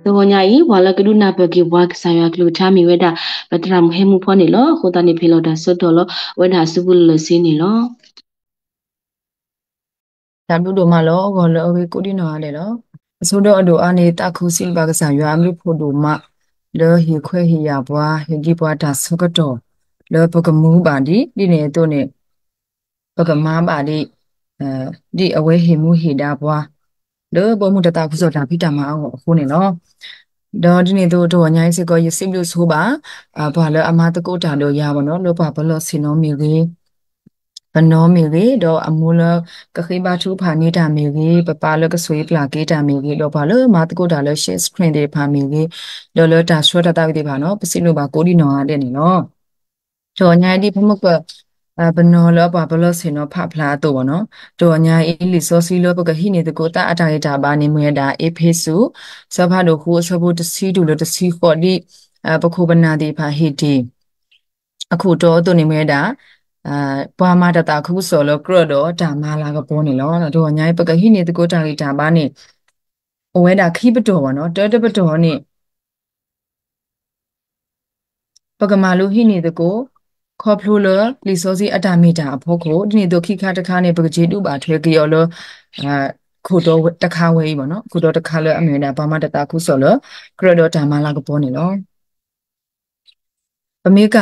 တဂီၤညါအံၤ ပှၤလၢကဒုးနၢ်ပၢၢ်က့ၤပှၤကစၢ်ယွၤကလုၢ်ကထါမ့ၢ်ဝဲဒၣ် ပသရၣ်မုၣ်ဟဲမူဖီန့ၣ်လီၤ. အဃိသတးန့ၣ် ဖဲလီၤတၢ်ဆၢကတီၢ်လီၤ အဝဲဒၣ်အစုပူၤလၢာ်လၢာ်ဆ့န့ၣ်လီၤ. တၢ်ဘျုးဒိၣ်မးလီၤ. ဂီၤလၢအဂ့ၤကိးဒံနီၢ်ဂၤဒဲးလီၤ. အဆိဒီးအဒိၣ်အါန့ၣ် သးခုစံးဘျုးဘၣ်ကစၢ်ယွၤအဘျုးဖှိၣ်ဒိၣ်မး လၢဟ့ၣ်ခွဲးဟ့ၣ်ယာ်ပှၤ ဟ့ၣ်ဒံးပှၤတၢ်ဆၢကတီၢ် လၢပကမူဘၣ်ဒံး ဒ်န့ၣ်အသိးန့ၣ် ပကမၤဘၣ်ဒံး ဒ်အဝဲဟ့ၣ်မူဟ့ၣ်ဒါပှၤ လၢဘီမုၢ်တၢ်သးခုကစီၣ်တၢ်ဖံးတၢ်မၤအဂီၢ်အဃိန့ၣ်လီၤ. ဒီးဒ်န့ၣ်အသိးတဂီၤညါအံၤစ့ၢ်ကီး ယစံးဘျုးဆိဘၣ် ပှၤလၢအမၤသကိးတၢ်ဒီးယၤဘၣ်နီၤ လၢပှၤပလီၢ်ဆ့ၣ်နီၤမ့ၢ်ဂ့ၤ ပနီၢ်မ့ၢ်ဂ့ၤ ဒီးအမိၢ်လၢကဃ့ဘါထုကဖၣ်န့ၢ်တၢ်မ့ၢ်ဂ့ၤ, ပပၢ်လၢကဆိၣ်ဂ့ၤပျၢ်က့ၤတၢ်မ့ၢ်ဂ့ၤ, ဒီးပှၤလၢမၤသကိးတၢ်လၢ share screen သ့ၣ်တဖၣ်မ့ၢ်ဂ့ၤ, ဒီးလၢတၢ်ဆှၢတၢ်သးဝံၣ်သ့ၣ်တဖၣ်နီၤ ပစံးဘျုးဘၣ်ကိးဒံနီၢ်ဂၤဒဲးန့ၣ်လီၤ. တဂီၤညါအံၤဒ်ဖဲမုၢ်ကၢၢ် ပနီၢ်လၢပှၤပလီၢ်ဆ့ၣ်နီၤဖးဖျါအသိးဘၣ်နီၤ, တဂီၤညါအံၤလံာ်စီဆှံလၢပကဟံးန့ၢ်သကိးသးအတၢ်ဂ့ၢ်တၢ်ဘါန့ၣ် မ့ၢ်ဝဲဒၣ်အ့းဖ့းစူး ဆၢဖးဒိၣ်ဃုအဆၢဖိတဆံတုၤလၢတဆံဃိး ဒ်ပခိၣ်ပနၢ်သ့ၣ်တဖၣ်ဟ့ၣ်တ့ၢ် အခိၣ်တီအသိးန့ၣ်မ့ၢ်ဝဲဒၣ် ပှၤမၤတၢ်သးခုကစီၣ်လၢကြၢးဒီးတၢ်မၤလၤကပီၤန့ၣ်လီၤ. တဂီၤညါအံၤ ပကဟံးန့ၢ်သကိးတၢ်ဂ့ၢ်တၢ်ဘါန့ၣ် အိၣ်ဝဲဒၣ်ခံပတီၢ်ဘၣ်နီၤ, တၢတပတီၢ်န့ၣ် ပကမၤလိဟံးန့ၢ်သကိး ခီဖျိလၢလံာ်စီဆှံအတၢ်မ့ၢ်တၢ်အဖီခိၣ် ဒ်န့ၣ်အသိးခံခါတခါန့ၣ် ပကက့ၤဒုးဘၣ်ထွဲက့ၤအီၤလၢ ခိၣ်တီတခါဝဲအံၤဘၣ်နီၤ, ခိၣ်တီတခါလၢအမ့ၢ်ဝဲဒၣ် ပှၤမၤတၢ်သးခုကစီၣ်လၢ ကြၢးဒီးတၢ်မၤလၤကပီၤန့ၣ်လီၤ. ပမ့ၢ်က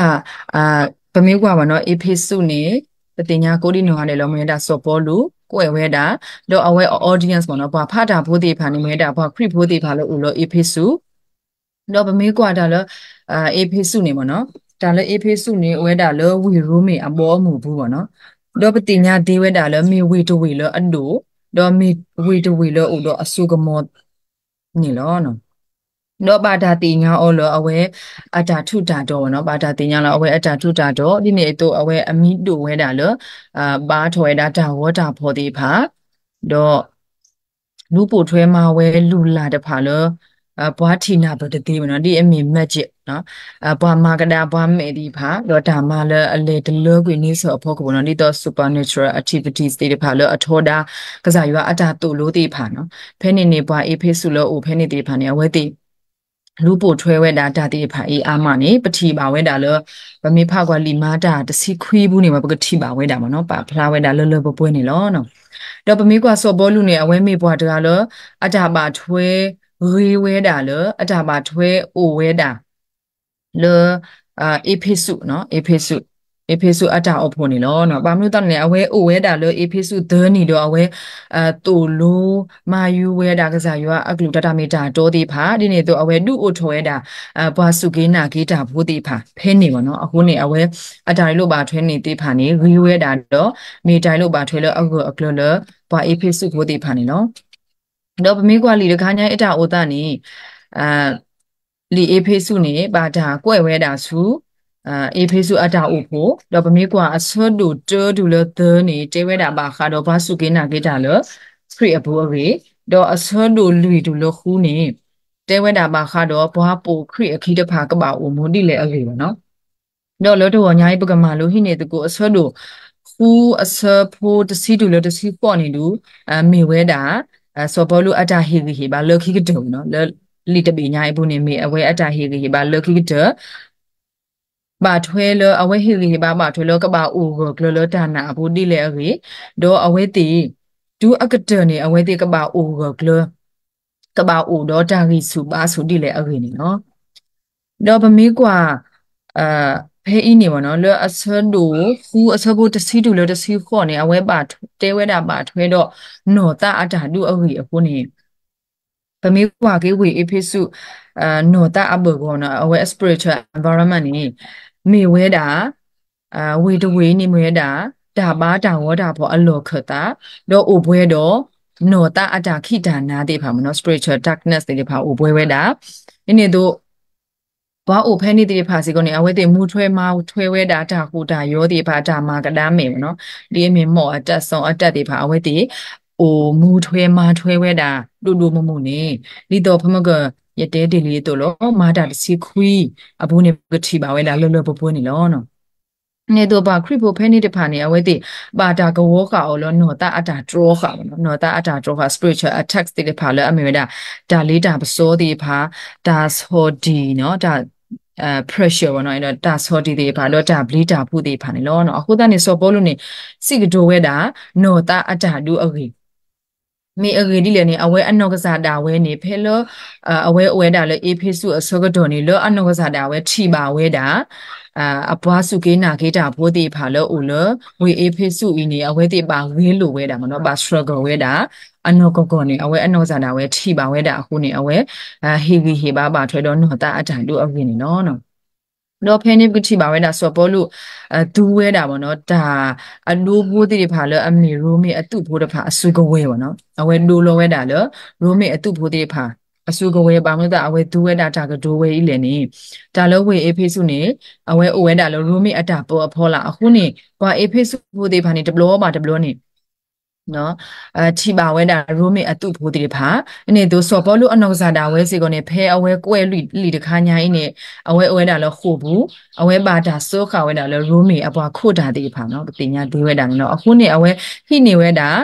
ပမ့ၢ်ကွၢ်ဘၣ်နီၤ အ့းဖ့းစူးန့ၣ် ပသ့ၣ်ညါကိးဒံနီၢ်ဂၤဒဲးလီၤ မ့ၢ်ဝဲဒၣ်စီၤပီလူး ကွဲးဝဲဒၣ် ဒီးအဝဲအ audience ဘၣ်နီၤ ပှၤဖးတၢ်ဖိသ့ၣ်တဖၣ်န့ၣ် မ့ၢ်ဝဲဒၣ်ပှၤခရံာ်ဖိသ့ၣ်တဖၣ်လၢအိၣ်လၢအ့းဖ့းစူး ဒီးပမ့ၢ်ကွၢ်တၢ်လၢ အ့းဖ့းစူးန့ၣ်ဘၣ်နီၤ, တၢ်လၢအ့းဖ့းစူးန့ၣ် အိၣ်ဝဲဒၣ်လၢဝ့ၢ်ရိမ့ၤအဘီအမုၢ်အပူၤဘၣ်နီၤ, ဒီးပသ့ၣ်ညါသ့ဝဲဒၣ်လၢမ့ၢ်ဝ့ၢ်တဝ့ၢ်လၢအဒိၣ်, ဒီးမ့ၢ်ဝ့ၢ်တဝ့ၢ်လၢအိၣ်ဒီးအစိကမီၤ န့ၣ်လီၤ. ဒီးဘၣ်တၢ်သ့ၣ်ညါအီၤလၢအဝဲအတၢ်ထူးတၢ်တီၤဘၣ်နီၤ, ဘၣ်တၢ်သ့ၣ်ညါလၢအဝဲအတၢ်ထူးတၢ်တီၤ ဒ်န့ၣ်အသိးအဝဲအမံၤဒိၣ်ဝဲဒၣ်လၢ ဘါထီၣ်ဝဲဒၣ်တၢ်ဂီၤတၢ်ဖီၣ်သ့ၣ်တဖၣ်, ဒီး လူၤပိာ်ထွဲမၤဝဲလုၢ်လၢ်တဖၣ်လၢ ပှၤထံၣ်နၢ်ပၢၢ်တသ့ဘၣ်နီၤ, ဒ်အမ့ၢ် magic ပှၤမၤကဒါပှၤမဲာ်သ့ၣ်တဖၣ် ဒီးတၢ်မၤလၢအလဲၤတလၢကွံာ်န့ဆၢၣ်အဖီခိၣ်ဘၣ်နီၤ, ဒ်သိး supernatural activities သ့ၣ်တဖၣ်လၢအထီဒါ ကစၢ်ယွၤအတၢ်သိၣ်လိသ့ၣ်တဖၣ်နီၤ, ဖဲန့ၣ်န့ၣ်ပှၤအ့းဖ့းစူးလၢအအိၣ်ဖဲန့ၣ်သ့ၣ်တဖၣ်န့ၣ် အဝဲသ့ၣ် လူၤပိာ်ထွဲဝဲဒၣ်တၢ်သ့ၣ်တဖၣ်အံၤအါမးန့ၣ် ပထံၣ်ဘၣ်ဝဲဒၣ်လၢ ပမ့ၢ်ဖးကွၢ်လံာ်မၤတၢ်တဆံခွံပူၤန့ၣ် ပကထံၣ်ဘၣ်ဝဲဒၣ်ဘၣ်နီၤ, ပာ်ဖျါဝဲဒၣ်လၢလၢပှဲၤပှဲၤန့ၣ်လီၤ. ဒီးပမ့ၢ်ကွၢ်စီၤပီလူးန့ၣ် အဝဲမ့ၢ်ပှၤတဂၤလၢ အတၢ်ဘၣ်ထွဲ ဂ့ၤဝဲဒၣ်လၢ အတၢ်ဘၣ်ထွဲအိၣ်ဝဲဒၣ် လၢ အ့းဖ့းစူး, အ့းဖ့းစူး အ့းဖ့းစူးအတၢ်အိၣ်ဖှိၣ်န့ၣ်လီၤ. ဘၣ်မနုၤအဃိန့ၣ် အဝဲအိၣ်ဝဲဒၣ်လၢအ့းဖ့းစူးသၢနံၣ်ဒီးအဝဲ သိၣ်လိမၤယူၤဝဲဒၣ်ကစၢ်ယွၤအကလုၢ်တၢ်တၢ်မ့ၢ်တၢ်တီသ့ၣ်တဖၣ် ဒ်န့ၣ်အသိးအဝဲဒုးအိၣ်ထီၣ်ဝဲဒၣ် ပှၤစူၢ်က့ၤနာ်က့ၤတၢ်ဖိသ့ၣ်တဖၣ် ဖဲန့ၣ်ဘၣ်နီၤ, အဃိန့ၣ် အဝဲ အတၢ်လိၣ်ဘၣ်ထွဲန့ၣ်သ့ၣ်တဖၣ်န့ၣ် ဂ့ၤဝဲဒၣ်ဒီး မ့ၢ်တၢ်လိၣ်ဘၣ်ထွဲလၢအဂၢၢ်အကျၢၤလၢ ပှၤအ့းဖ့းစူးဖိသ့ၣ်တဖၣ်န့ၣ်လီၤ. ဒီးပမ့ၢ်ကွၢ်လံာ်တခါညါအတၢ်အိၣ်သးန့ၣ် လံာ်အ့းဖ့းစူးန့ၣ် ဘၣ်တၢ်ကွဲးဝဲဒၣ်ဆူ အ့းဖ့းစူးအတၢ်အိၣ်ဖှိၣ်, ဒီးပမ့ၢ်ကွၢ်အဆၢဒိၣ်တၢတုၤလၢသၢန့ၣ် တဲဝဲဒၣ်ဘၣ်ဃးဒီးပှၤစူၢ်က့ၤနာ်က့ၤတၢ်လၢ ခရံာ်အပူၤအဂ့ၢ်, ဒီးအဆၢဒိၣ်လွံၢ်တုၤလၢဃုန့ၣ် တဲဝဲဒၣ်ဘၣ်ဃးဒီးပှၤပိာ်ခရံာ်အခံတဖၣ်ကဘၣ်အိၣ်မူဒ်လဲၣ်အဂ့ၢ်ဘၣ်နီၤ. ဒီးလၢတဂီၤညါအံၤ ပကမၤလိဟံးန့ၢ်သကိးအဆၢဒိၣ် ဃုအဆၢဖိတဆံတုၤလၢတဆံဃိးန့ၣ်ဒုး မ့ၢ်ဝဲဒၣ် စီၤပီလူးအတၢ်ဟ့ၣ်ဂံၢ်ဟ့ၣ်ဘါလၢခံကတၢၢ်နီၤ, လၢလံာ်တဘ့ၣ်ညါအံၤအပူၤန့ၣ် မ့ၢ်အဝဲအတၢ်ဟ့ၣ်ဂံၢ်ဟ့ၣ်ဘါလၢခံကတၢၢ် ဘၣ်ထွဲလၢ အဝဲဟ့ၣ်ဂံၢ်ဟ့ၣ်ဘါဘၣ်ထွဲလၢကဘၣ်အိၣ်ဂၢၢ်ကျၢၤလၢတၢ်နာ်အပူၤဒ်လဲၣ်အဂ့ၢ်, ဒီးအဝဲသ့ၣ် တုၤအကတၢၢ်န့ၣ် အဝဲသ့ၣ်ကဘၣ်အိၣ်ဂၢၢ်ကျၢၤ ကဘၣ်အိၣ်ဒီးတၢ်ဂံၢ်ဆူၣ်ဘါဆူၣ်ဒ်လဲၣ်အဂ့ၢ်န့ၣ်လီၤ. ဒီးပမ့ၢ်ကွၢ် ဖဲအံၤန့ၣ်ဘၣ်နီၤ လၢအဆၢဒိၣ်ဃုအဆၢဖိတဆံတုၤလၢတဆံဃိးန့ၣ် အဝဲဘၣ်တဲဝဲဒၣ်ဘၣ်ထွဲဒီး နီၢ်သးအတၢ်ဒုးအဂ့ၢ်အဃိန့ၣ် ပမ့ၢ်ကွၢ်က့ၤဝ့ၢ်အ့းဖ့းစူး နီၢ်သးအဘၢၣ်ဂီၤနီၤ အဝဲအ spiritual environment န့ၣ် မ့ၢ်ဝဲဒၣ် ဝ့ၢ်တဝ့ၢ်အံၤန့ၣ်မ့ၢ်ဝဲဒၣ် တၢ်ဘါတၢ်ဂီၤတၢ်ဖီၣ်အလီၢ်ခၢၣ်သး ဒီးအိၣ်ပှဲၤဒီး နီၢ်သးအတၢ်ခံးတၢ်နၤသ့ၣ်တဖၣ်မ့ၢ်နီၤ spiritual darkness သ့ၣ်တဖၣ်အိၣ်ပှဲၤဝဲဒၣ် ဒ်န့ၣ်အသိး ပှၤအိၣ်ဖဲန့ၣ်သ့ၣ်တဖၣ်စ့ၢ်ကီးန့ၣ် အဝဲသ့ၣ်မူထွဲမၤထွဲဝဲဒၣ်တၢ်ဟူးတၢ်ယီၤသ့ၣ်တဖၣ် တၢ်မၤကဒါမဲာ်မ့ၢ်နီၤ ဒ်အမ့ၢ် မီၣ်အတၢ် စီၤအတၢ်သ့ၣ်တဖၣ် အဝဲသ့ၣ် အိၣ်မူထွဲမၤထွဲဝဲဒၣ် ဒိၣ်ဒိၣ်မုၢ်မုၢ်န့ၣ် ဒ်သိးဖဲမုၢ်က ယတဲတ့ၢ်လံအသိးလီၤ မၤတၢ်တဆံခွံ အပူၤန့ၣ် ပကထံၣ်ဘၣ်ဝဲဒၣ်လၢလၢပှဲၤပှဲၤန့ၣ်လီၤ. ဒီး ဒ်သိးပှၤခရံာ်ဖိဖဲန့ၣ်တဖၣ်န့ၣ် အဝဲသ့ၣ်ဘၣ်တၢ်ကဝီၤဃာ်အီၤလၢနီၢ်သးအတၢ်တြီဃာ်, နီၢ်သးအတၢ်တြီဃာ် spiritual attack သ့ၣ်တဖၣ်လၢအမ့ၢ်ဝဲဒၣ် တၢ်လ့တၢ်ပစီသ့ၣ်တဖၣ်, တၢ်ဆီၣ်တံၢ်, တၢ် pressure ဘၣ်နီၤ, ဒီးတၢ်ဆီၣ်တံၢ်သ့ၣ်တဖၣ် ဒီးတၢ်ပျံၤတၢ်ဖုးသ့ၣ်တဖၣ်န့ၣ်လီၤ. အဃိသတးန့ၣ် စီၤပီလူးန့ၣ် စံးကတိၤဝဲဒၣ် နီၢ်သးအတၢ်ဒုးအဂ့ၢ် မ့ၢ်အဂ့ၢ်ဒ်လဲၣ်န့ၣ် အဝဲအနီၢ်ကစၢ်ဒၣ်ဝဲန့ၣ် ဖဲလၢ အဝဲအိၣ်ဝဲဒၣ်လၢအ့းဖ့းစူးအဆၢကတီၢ်န့ၣ် လၢအနီၢ်ကစၢ်ဒၣ်ဝဲထံၣ်ဘၣ်ဝဲဒၣ် အပှၤစူၢ်က့ၤနာ်က့ၤတၢ်ဖိသ့ၣ်တဖၣ်လၢအိၣ်လၢ ဝ့ၢ်အ့းဖ့းစူးအံၤန့ၣ် အဝဲသ့ၣ်ဘၣ်ဂဲၤလိာ်ဝဲဒၣ်မ့ၢ်နီၤ, ဘၣ် struggle ဝဲဒၣ် အနီၢ်ကီၢ်ကီၢ်န့ၣ် အဝဲအနီၢ်ကစၢ်ဒၣ်ဝဲထံၣ်ဘၣ်ဝဲဒၣ်အဃိန့ၣ် အဝဲ ဟ့ၣ်ဂံၢ်ဟ့ၣ်ဘါဘၣ်ထွဲဒီးနီၢ်သးအတၢ်ဒုးအဂ့ၢ်န့ၣ်လီၤ. ဒီးဖဲန့ၣ်ပကထံၣ်ဘၣ်ဝဲဒၣ်စီၤပီလူး သူဝဲဒၣ်မ့ၢ်နီၤ တၢ်အဒိဖိသ့ၣ်တဖၣ်လၢအမ့ၢ်ရိမ့ၤအသုးဖိတဖၣ်အစုကဝဲၤမ့ၢ်နီၤ, အဝဲဒိလီၤဝဲဒၣ်လၢ ရိမ့ၤအသုးဖိသ့ၣ်တဖၣ် အစုကဝဲၤ ဘၣ်မနုၤအဃိသတး အဝဲသူဝဲဒၣ်တၢ်ကတိၤဝဲအံၤလဲၣ်န့ၣ် တၢ်လၢဝ့ၢ်အ့းဖ့းစူးန့ၣ် အဝဲအိၣ်ဝဲဒၣ်လၢရိမ့ၤအတၢ်ပၢအဖီလာ်အဃိန့ၣ် ပှၤအ့းဖ့းစူးဖိသ့ၣ်တဖၣ်န့ၣ် တဘျီဘၣ်တဘျီန့ၣ် ထံၣ်ဘၣ်ဝဲဒၣ်ရိမ့ၤအသုးဖိသ့ၣ်တဖၣ်, ဒ်န့ၣ်အသိး စီၤပီလူးအနီၢ်ကစၢ်ဒၣ်ဝဲစ့ၢ်ကီးန့ၣ် ဖဲအဝဲကွဲးလွံၢ်လံာ်တခါညါအံၤန့ၣ် အဝဲအိၣ်ဝဲဒၣ်လၢဃိာ်ပူၤ, အဝဲဘၣ်တၢ်စၢဃာ်ဝဲဒၣ်လၢရိမ့ၤအပှၤခိးတၢ်သ့ၣ်တဖၣ်နီၤ ပသ့ၣ်ညါသ့ဝဲဒၣ်န့ၣ်လီၤ. အဃိန့ၣ် အဝဲဟံးန့ၢ်ဝဲဒၣ်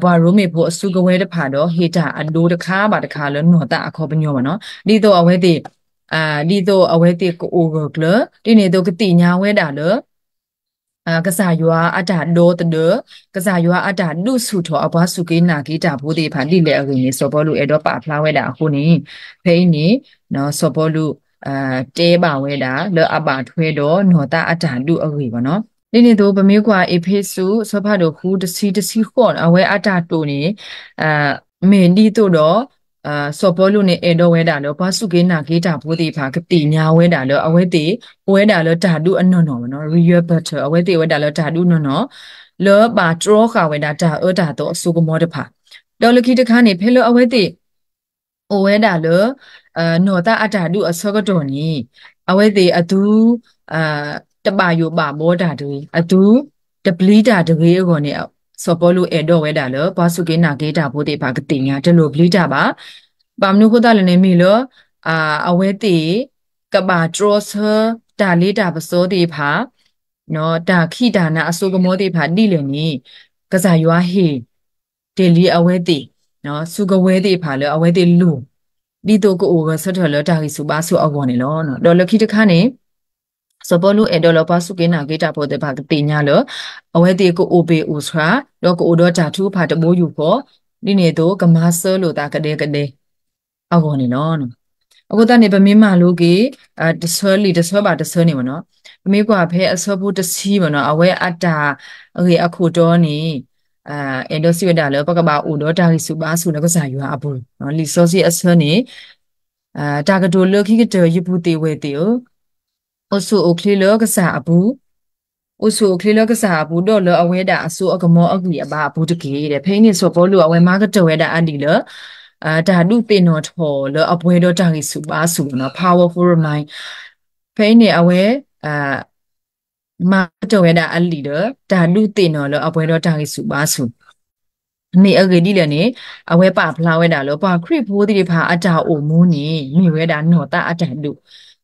ပှၤရိမ့ၤဖိအစုကဝဲၤတဖၣ်ဒီး ဟ့ၣ်တၢ်အဒိတခါဘၣ်တခါလၢနီၢ်သးအခီပညီမ့ၢ်နီၤ, ဒ်သိးအဝဲသ့ၣ် ဒ်သိးအဝဲသ့ၣ်ကအိၣ်ဂၢၢ်ကျၢၤ ဒ်န့ၣ်အသိးကသ့ၣ်ညါဝဲဒၣ်လၢ ကစၢ်ယွၤအတၢ်ဒီသဒၢ, ကစၢ်ယွၤအတၢ်ဒုးဆူၣ်ထီၣ်အပှၤစူၢ်က့ၤနာ်က့ၤတၢ်ဖိသ့ၣ်တဖၣ်ဒ်လဲၣ်အဂ့ၢ်န့ၣ် စီၤပီလူးအဲၣ်ဒိးပာ်ဖျါဝဲဒၣ်အဃိန့ၣ် ဖဲအံၤန့ၣ် စီၤပီလူး တဲဘၣ်ဝဲဒၣ်လၢအဘၣ်ထွဲဒီးနီၢ်သးအတၢ်ဒုးအဂ့ၢ်ဘၣ်နီၤ. ဒ်န့ၣ်အသိး ပမ့ၢ်ကွၢ်အ့းဖ့းစူး အဆၢဖးဒိၣ်ဃု တဆံ တဆံဃိး အဝဲအတၢ်တိာ်န့ၣ် မ့ၢ်ဒ်သိးဒီး စီၤပီလူးန့ၣ် အဲၣ်ဒိးဝဲဒၣ်လၢ ပှၤစူၢ်က့ၤနာ်က့ၤတၢ်ဖိသ့ၣ်တဖၣ် ကသ့ၣ်ညါဝဲဒၣ်လၢ အဝဲသ့ၣ် အိၣ်ဝဲဒၣ်လၢတၢ်ဒုးအနီၢ်နီၢ်ဘၣ်နီၤ, real battle အဝဲသ့ၣ်အိၣ်ဝဲဒၣ်လၢတၢ်ဒုးနီၢ်နီၢ် လၢဘၣ်တြီဃာ်ဝဲဒၣ်တၢ်အၢတၢ်သီအစိကမီၤတဖၣ်, ဒီးလၢခံတခါန့ၣ် ဖဲလၢအဝဲသ့ၣ် အိၣ်ဝဲဒၣ်လၢ နီၢ်သးအတၢ်ဒုးအဆၢကတီၢ်န့ၣ် အဝဲသ့ၣ်အသု တဘၣ်ယိၣ်ဘၣ်ဘီတၢ်တဂ့ၤ, အသု တပျံၤတၢ်တဂ့ၤအဂီၢ်န့ၣ် စီၤပီလူးအဲၣ်ဒိးဝဲဒၣ်လၢ ပှၤစူၢ်က့ၤနာ်က့ၤတၢ်ဖိသ့ၣ်တဖၣ်ကသ့ၣ်ညါ တလိၣ်ပျံၤတၢ်ဘၣ်. ဘၣ်မနုၤအဃိသတးလဲၣ်န့ၣ် မ့ၢ်လၢ အဝဲသ့ၣ် ကဘၣ်တြီဆၢ တၢ်လ့တၢ်ပစီသ့ၣ်တဖၣ် တၢ်ခံးတၢ်နၤအစိကမီၤသ့ၣ်တဖၣ်ဒ်လဲၣ်န့ၣ် ကစၢ်ယွၤဟ့ၣ် တ့ၢ်လံအဝဲသ့ၣ် စုကဝဲၤသ့ၣ်တဖၣ်လၢအဝဲသ့ၣ်လိၣ် ဒ်သိးကအိၣ်ဂၢၢ်ဆၢထၢၣ်လၢတၢ်ဂံၢ်ဆူၣ်ဘါဆူၣ်အဂီၢ်န့ၣ်လီၤ. ဒီးလၢခံတခါန့ၣ် စီၤပီလူးအဲၣ်ဒိးလၢပှၤစူၢ်က့ၤနာ်က့ၤတၢ်ဖိသ့ၣ်တဖၣ်ကသ့ၣ်ညါလၢ အဝဲသ့ၣ်ကအိၣ်ဘ့ၣ်အိၣ်ဆှး ဒီးကအိၣ်ဒီးတၢ်ထုကဖၣ်တဘိယူၢ်ဃီ ဒ်န့ၣ်အသိး ကမၤစၢၤလိာ်သးကဒဲကဒဲ အဂီၢ်န့ၣ်လီၤ. အဃိသတးန့ၣ် ပမ့ၢ်မၤလိက့ၤ တဆၢလံာ်တဆၢဘၣ်တဆၢန့ၣ်မ့ၢ်နီၤ, ပမ့ၢ်ကွၢ်ဖဲအဆၢဖိတဆံမ့ၢ်နီၤ, အဝဲအတၢ်ဂ့ၢ်အခိၣ်တီန့ၣ် အဲၣ်ဒိးစံးဝဲဒၣ်လၢ ပကဘၣ်အိၣ်ဒီးတၢ်ဂံၢ်ဆူၣ်ဘါဆူၣ်လၢကစၢ်ယွၤအပူၤ, လံာ်စီဆှံအဆၢန့ၣ် တၢ်ကတိၤလၢခံကတၢၢ် ယပုၢ်သ့ၣ်ဝဲၢ်သ့ၣ်ဧၢ, အိၣ်ဆူၣ်အိၣ်ချ့လၢကစၢ်အပူၤ အိၣ်ဆူၣ်အိၣ်ချ့လၢကစၢ်အပူၤ ဒီးလၢအဝဲဒၣ်အစိအကမီၤအဂံၢ်အဘါအပူၤတက့ၢ်. ဖဲအံၤန့ၣ် စီၤပီလူးအဝဲမၤကတၢၢ်ဝဲဒၣ်အလံာ်လၢ တၢ်ဒုးသ့ၣ်နီၣ်ထီၣ်လၢအပှဲၤဒီးတၢ်ဂံၢ်ဆူၣ်ဘါဆူၣ်လီၤနီၤ, powerful remind. ဖဲအံၤန့ၣ် အဝဲ မၤကတၢၢ်ဝဲဒၣ်အလံာ်လၢ တၢ်ဒုးသ့ၣ်နီၣ်လၢအပှဲၤဒီးတၢ်ဂံၢ်ဆူၣ်ဘါဆူၣ် မ့ၢ်အဂ့ၢ်ဒ်လဲၣ်န့ၣ် အဝဲပာ်ဖျါဝဲဒၣ်လၢ ပှၤခရံာ်ဖိသ့ၣ်တဖၣ်အတၢ်အိၣ်မူန့ၣ် မ့ၢ်ဝဲဒၣ်နီၢ်သးအတၢ်ဒုး,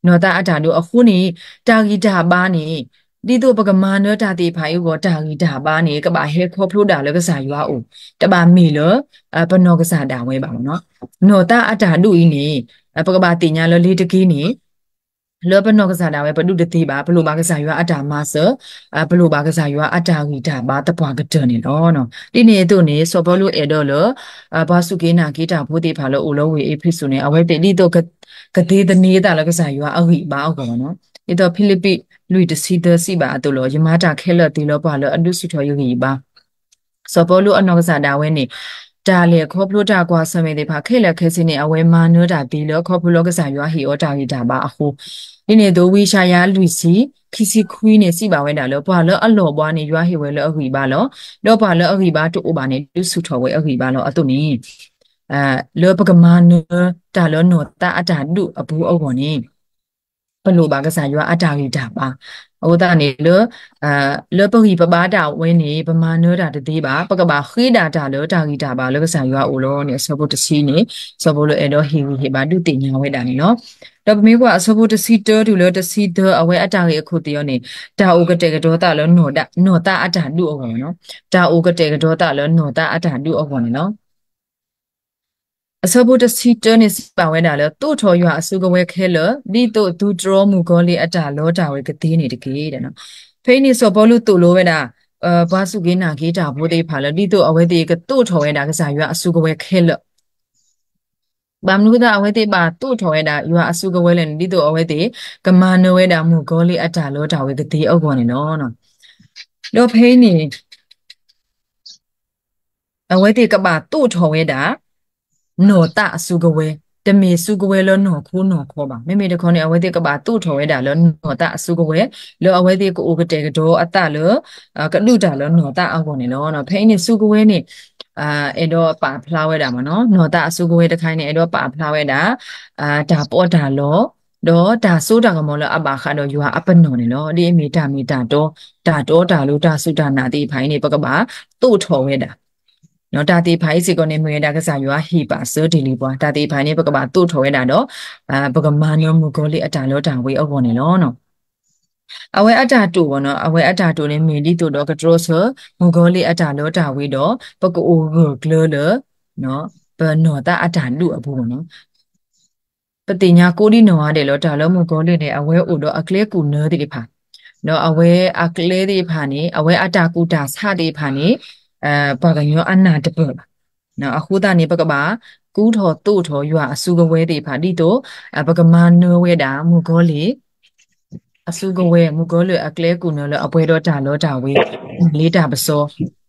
နီၢ်သးအတၢ်ဒုးအဃိန့ၣ် တၢ်ဂံၢ်တၢ်ဘါန့ၣ် ဒ်သိးပကမၤနၢၤတၢ်သ့ၣ်တဖၣ်အံၤအဂီၢ် တၢ်ဂံၢ်တၢ်ဘါန့ၣ် ကဘၣ်ဟဲခီဖျိဒၣ်လၢကစၢ်ယွၤအအိၣ်, တဘၣ်မ့ၢ်လၢ ပနီၢ်ကစၢ်ဒၣ်ဝဲဘၣ်မ့ၢ်နီၤ. နီၢ်သးအတၢ်ဒုးအံၤန့ၣ် ပကဘၣ်သ့ၣ်ညါလၢလ့ၤတက့ၢ်န့ၣ် လၢပနီၢ်ကစၢ်ဒၣ်ဝဲပဒုးတသ့ဘၣ်, ပလိၣ်ဘၣ်ကစၢ်ယွၤအတၢ်မၤစၢၤ, ပလိၣ်ဘၣ်ကစၢ်ယွၤအတၢ်ဂံၢ်တၢ်ဘါသပှၢ်ကတၢၢ်န့ၣ်လီၤ. ဒ်န့ၣ်အသိးန့ၣ် စီၤပီလူးအဲၣ်ဒိးလၢ ပှၤစူၢ်က့ၤနာ်က့ၤတၢ်ဖိသ့ၣ်တဖၣ်လၢအိၣ်လၢဝ့ၢ်အ့းဖ့းစူးန့ၣ် အဝဲသ့ၣ်ဒ်သိး ကသ့သန့ၤအသးလၢကစၢ်ယွၤအဂံၢ်အဘါအဂီၢ်ဘၣ်နီၤ. ဒ်သိးဖံလံးပံး လွံၢ် တဆံသၢ စံးဘၣ်အသိးလီၤ, ယမၤတၢ်ခဲလၢာ်သ့လၢပှၤလၢအဒုးဆူၣ်ထီၣ်ယဂံၢ်ယဘါ စီၤပီလူးအနီၢ်ကစၢ်ဒၣ်ဝဲန့ၣ် တၢ်လဲၤခီဖျိတၢ်ကွၢ်ဆၢၣ်မဲာ်သ့ၣ်တဖၣ်ခဲလၢာ်ခဲဆ့န့ၣ် အဝဲမၤနၢၤတၢ်သ့လၢခီဖျိလၢကစၢ်ယွၤဟ့ၣ်အီၤတၢ်ဂံၢ်တၢ်ဘါအဃိ, ဒ်န့ၣ်အသိး ဝံယၡါယၤ လွံၢ်ဆံ ခံဆံခွံန့ၣ် စံးဘၣ်ဝဲဒၣ်လၢ ပှၤလၢအလီၢ်ဘှါန့ၣ် ယွၤဟ့ၣ်ဝဲလၢအဂံၢ်ဘါလီၤ. ဒီးပှၤလၢအဂံၢ်ဘါတအိၣ်ဘၣ်န့ၣ် ဒုးဆူၣ်ထီၣ်ဝဲအဂံၢ်ဘါလီၤ. အသိးန့ၣ် လၢပကမၤနၢၤတၢ်လၢနီၢ်သးအတၢ်ဒုးအပူၤအဂီၢ်န့ၣ် ပလိၣ်ဘၣ်ကစၢ်ယွၤအတၢ်ဂံၢ်တၢ်ဘါ. အဃိသတးန့ၣ်လၢ လၢပဂံၢ်ပဘါတၢ်ဝဲန့ၣ် ပမၤနၢၤတၢ်တသ့ဘၣ်. ပကဘၣ်ဃ့ဒၣ်တၢ်လၢတၢ်ဂံၢ်တၢ်ဘါလၢကစၢ်ယွၤအအိၣ်လီၤန့ၣ် အဆၢဖိတဆံန့ၣ် စီၤပီလူးအဲၣ်ဒိးဟ့ၣ်ဂံၢ်ဟ့ၣ်ဘါဒုးသ့ၣ်ညါဝဲဒၣ်န့ၣ်လီၤ. ဒီးပမ့ၢ်ကွၢ်အဆၢဖိတဆံတၢတုၤလၢတဆံသၢ အဝဲအတၢ်ဂ့ၢ်အခိၣ်သ့ၣ်အီၤန့ၣ် တၢ်အိၣ်ကတဲာ်ကတီၤသးလၢ နီၢ်သးအတၢ်ဒူၣ်အဂီၢ်န့ၣ်လီၤ. တၢ်အိၣ်ကတဲာ်ကတီၤသးလၢနီၢ်သးအတၢ်ဒူၣ်အဂီၢ်န့ၣ်လီၤ. အဆၢဖိတဆံတၢန့ၣ်စံးဘၣ်ဝဲဒၣ်လၢ သိးထီၣ်ယွၤအစုကဝဲၤခဲလၢာ် ဒ်သိးသုတြီမုၣ်ကီၤလံၢ်အတၢ်လီတၢ်ဝ့ၤကသ့န့ၣ်တက့ၢ်. ဖဲအံၤန့ၣ်စီၤပီလူးသိၣ်လိဝဲဒၣ် ပှၤစူၢ်က့ၤနာ်က့ၤတၢ်ဖိသ့ၣ်တဖၣ်လၢ ဒ်သိးအဝဲသ့ၣ်ကသိးထီၣ်ဝဲဒၣ်ကစၢ်ယွၤအစုကဝဲၤခဲလၢာ် ဘၣ်မနုၤအဃိသတးအဝဲသ့ၣ်ဘၣ်သိးထီၣ်ဝဲဒၣ်ယွၤအစုကဝဲၤလဲၣ်န့ၣ် ဒ်သိးအဝဲသ့ၣ်ကမၤနၢၤဝဲဒၣ်မုၣ်ကီၤလံၢ်အတၢ်လီတၢ်ဝ့ၤကသ့အဂီၢ်န့ၣ်လီၤ. ဒီးဖဲအံၤန့ၣ် အဝဲသ့ၣ်ကဘၣ်သိးထီၣ်ဝဲဒၣ် နီၢ်သးအစုကဝဲၤ, တမ့ၢ်စုကဝဲၤလၢနီၢ်ခိနီၢ်ခီဘၣ်. မ့မ့ၢ်တခီန့ၣ် အဝဲသ့ၣ်ကဘၣ်သိးထီၣ်ဝဲဒၣ်လၢနီၢ်သးအစုကဝဲၤ, လၢအဝဲသ့ၣ်ကအိၣ်ကတဲာ်ကတီၤအသးလၢ ကဒူၣ်တၢ်လၢနီၢ်သးအဂီၢ်န့ၣ်လီၤ. ဖဲအံၤန့ၣ်စုကဝဲၤန့ၣ် အဲၣ်ဒိးပာ်ဖျါဝဲဒၣ်မ့ၢ်နီၤ, နီၢ်သးအစုကဝဲၤတခါအံၤန့ၣ် အဲၣ်ဒိးပာ်ဖျါဝဲဒၣ် တၢ်ပီးတၢ်လီ ဒီးတၢ်စိတၢ်ကမီၤလၢအဘၣ်ဃးဒီးယွၤအပနီၣ်န့ၣ်လီၤ. ဒ်အမ့ၢ်တၢ်မ့ၢ်တၢ်တီ, တၢ်တီတၢ်လိၤ တၢ်စူၢ်တၢ်နာ်သ့ၣ်တဖၣ်အံၤန့ၣ် ပကဘၣ်သိးထီၣ်ဝဲဒၣ် တၢ်သ့ၣ်တဖၣ်အံၤစ့ၢ်ကီးန့ၣ် မ့ၢ်ဝဲဒၣ်ကစၢ်ယွၤဟ့ၣ်ပာ်စၢတ့ၢ်လံပှၤ, တၢ်သ့ၣ်တဖၣ်အံၤန့ၣ် ပကဘၣ်သိးထီၣ်ဝဲဒၣ်ဒီး ပကမၤနၢၤမုၣ်ကီၤလံၢ်အတၢ်လီတၢ်ဝ့ၤအဂီၢ်န့ၣ်လီၤ. အဝဲအတၢ်တိာ်ဘၣ်နီၤ, အဝဲအတၢ်တိာ်န့ၣ် မ့ၢ်ဒ်သိးဒီးကတြီဆၢ မုၣ်ကီၤလံၢ်အတၢ်လီတၢ်ဝ့ၤဒီး ပကအိၣ်ဂၢၢ်ကျၢၤလၢ ပနီၢ်သးအတၢ်ဒူၣ်အပူၤဘၣ်နီၤ. ပသ့ၣ်ညါကိးဒံနီၢ်ဂၤဒဲးလီၤ, တၢ်လၢမုၣ်ကီၤလံၢ်န့ၣ် အဝဲအိၣ်ဒီးအကျဲကူၣ်နၢသ့ၣ်တဖၣ်, ဒီးအဝဲအကျဲသ့ၣ်တဖၣ်န့ၣ် အဝဲအတၢ်ကူၣ်တၢ်ဆးသ့ၣ်တဖၣ်န့ၣ် ပှၤကညီအနၢ်တပၢၢ်ဘၣ်. အဃိသတးန့ၣ် ပကဘၣ်ကူထီၣ်သိးထီၣ်ယွၤအစုကဝဲၤသ့ၣ်တဖၣ် ဒ်သိး ပကမၤနၢၤဝဲဒၣ် မုၣ်ကီၤလံၢ် အစုကဝဲၤ မုၣ်ကီၤလံၢ်အကျဲကူၣ်နၢလၢအပှဲၤဒီးတၢ်လီတၢ်ဝ့ၤ, တၢ်လ့တၢ်ပစီ,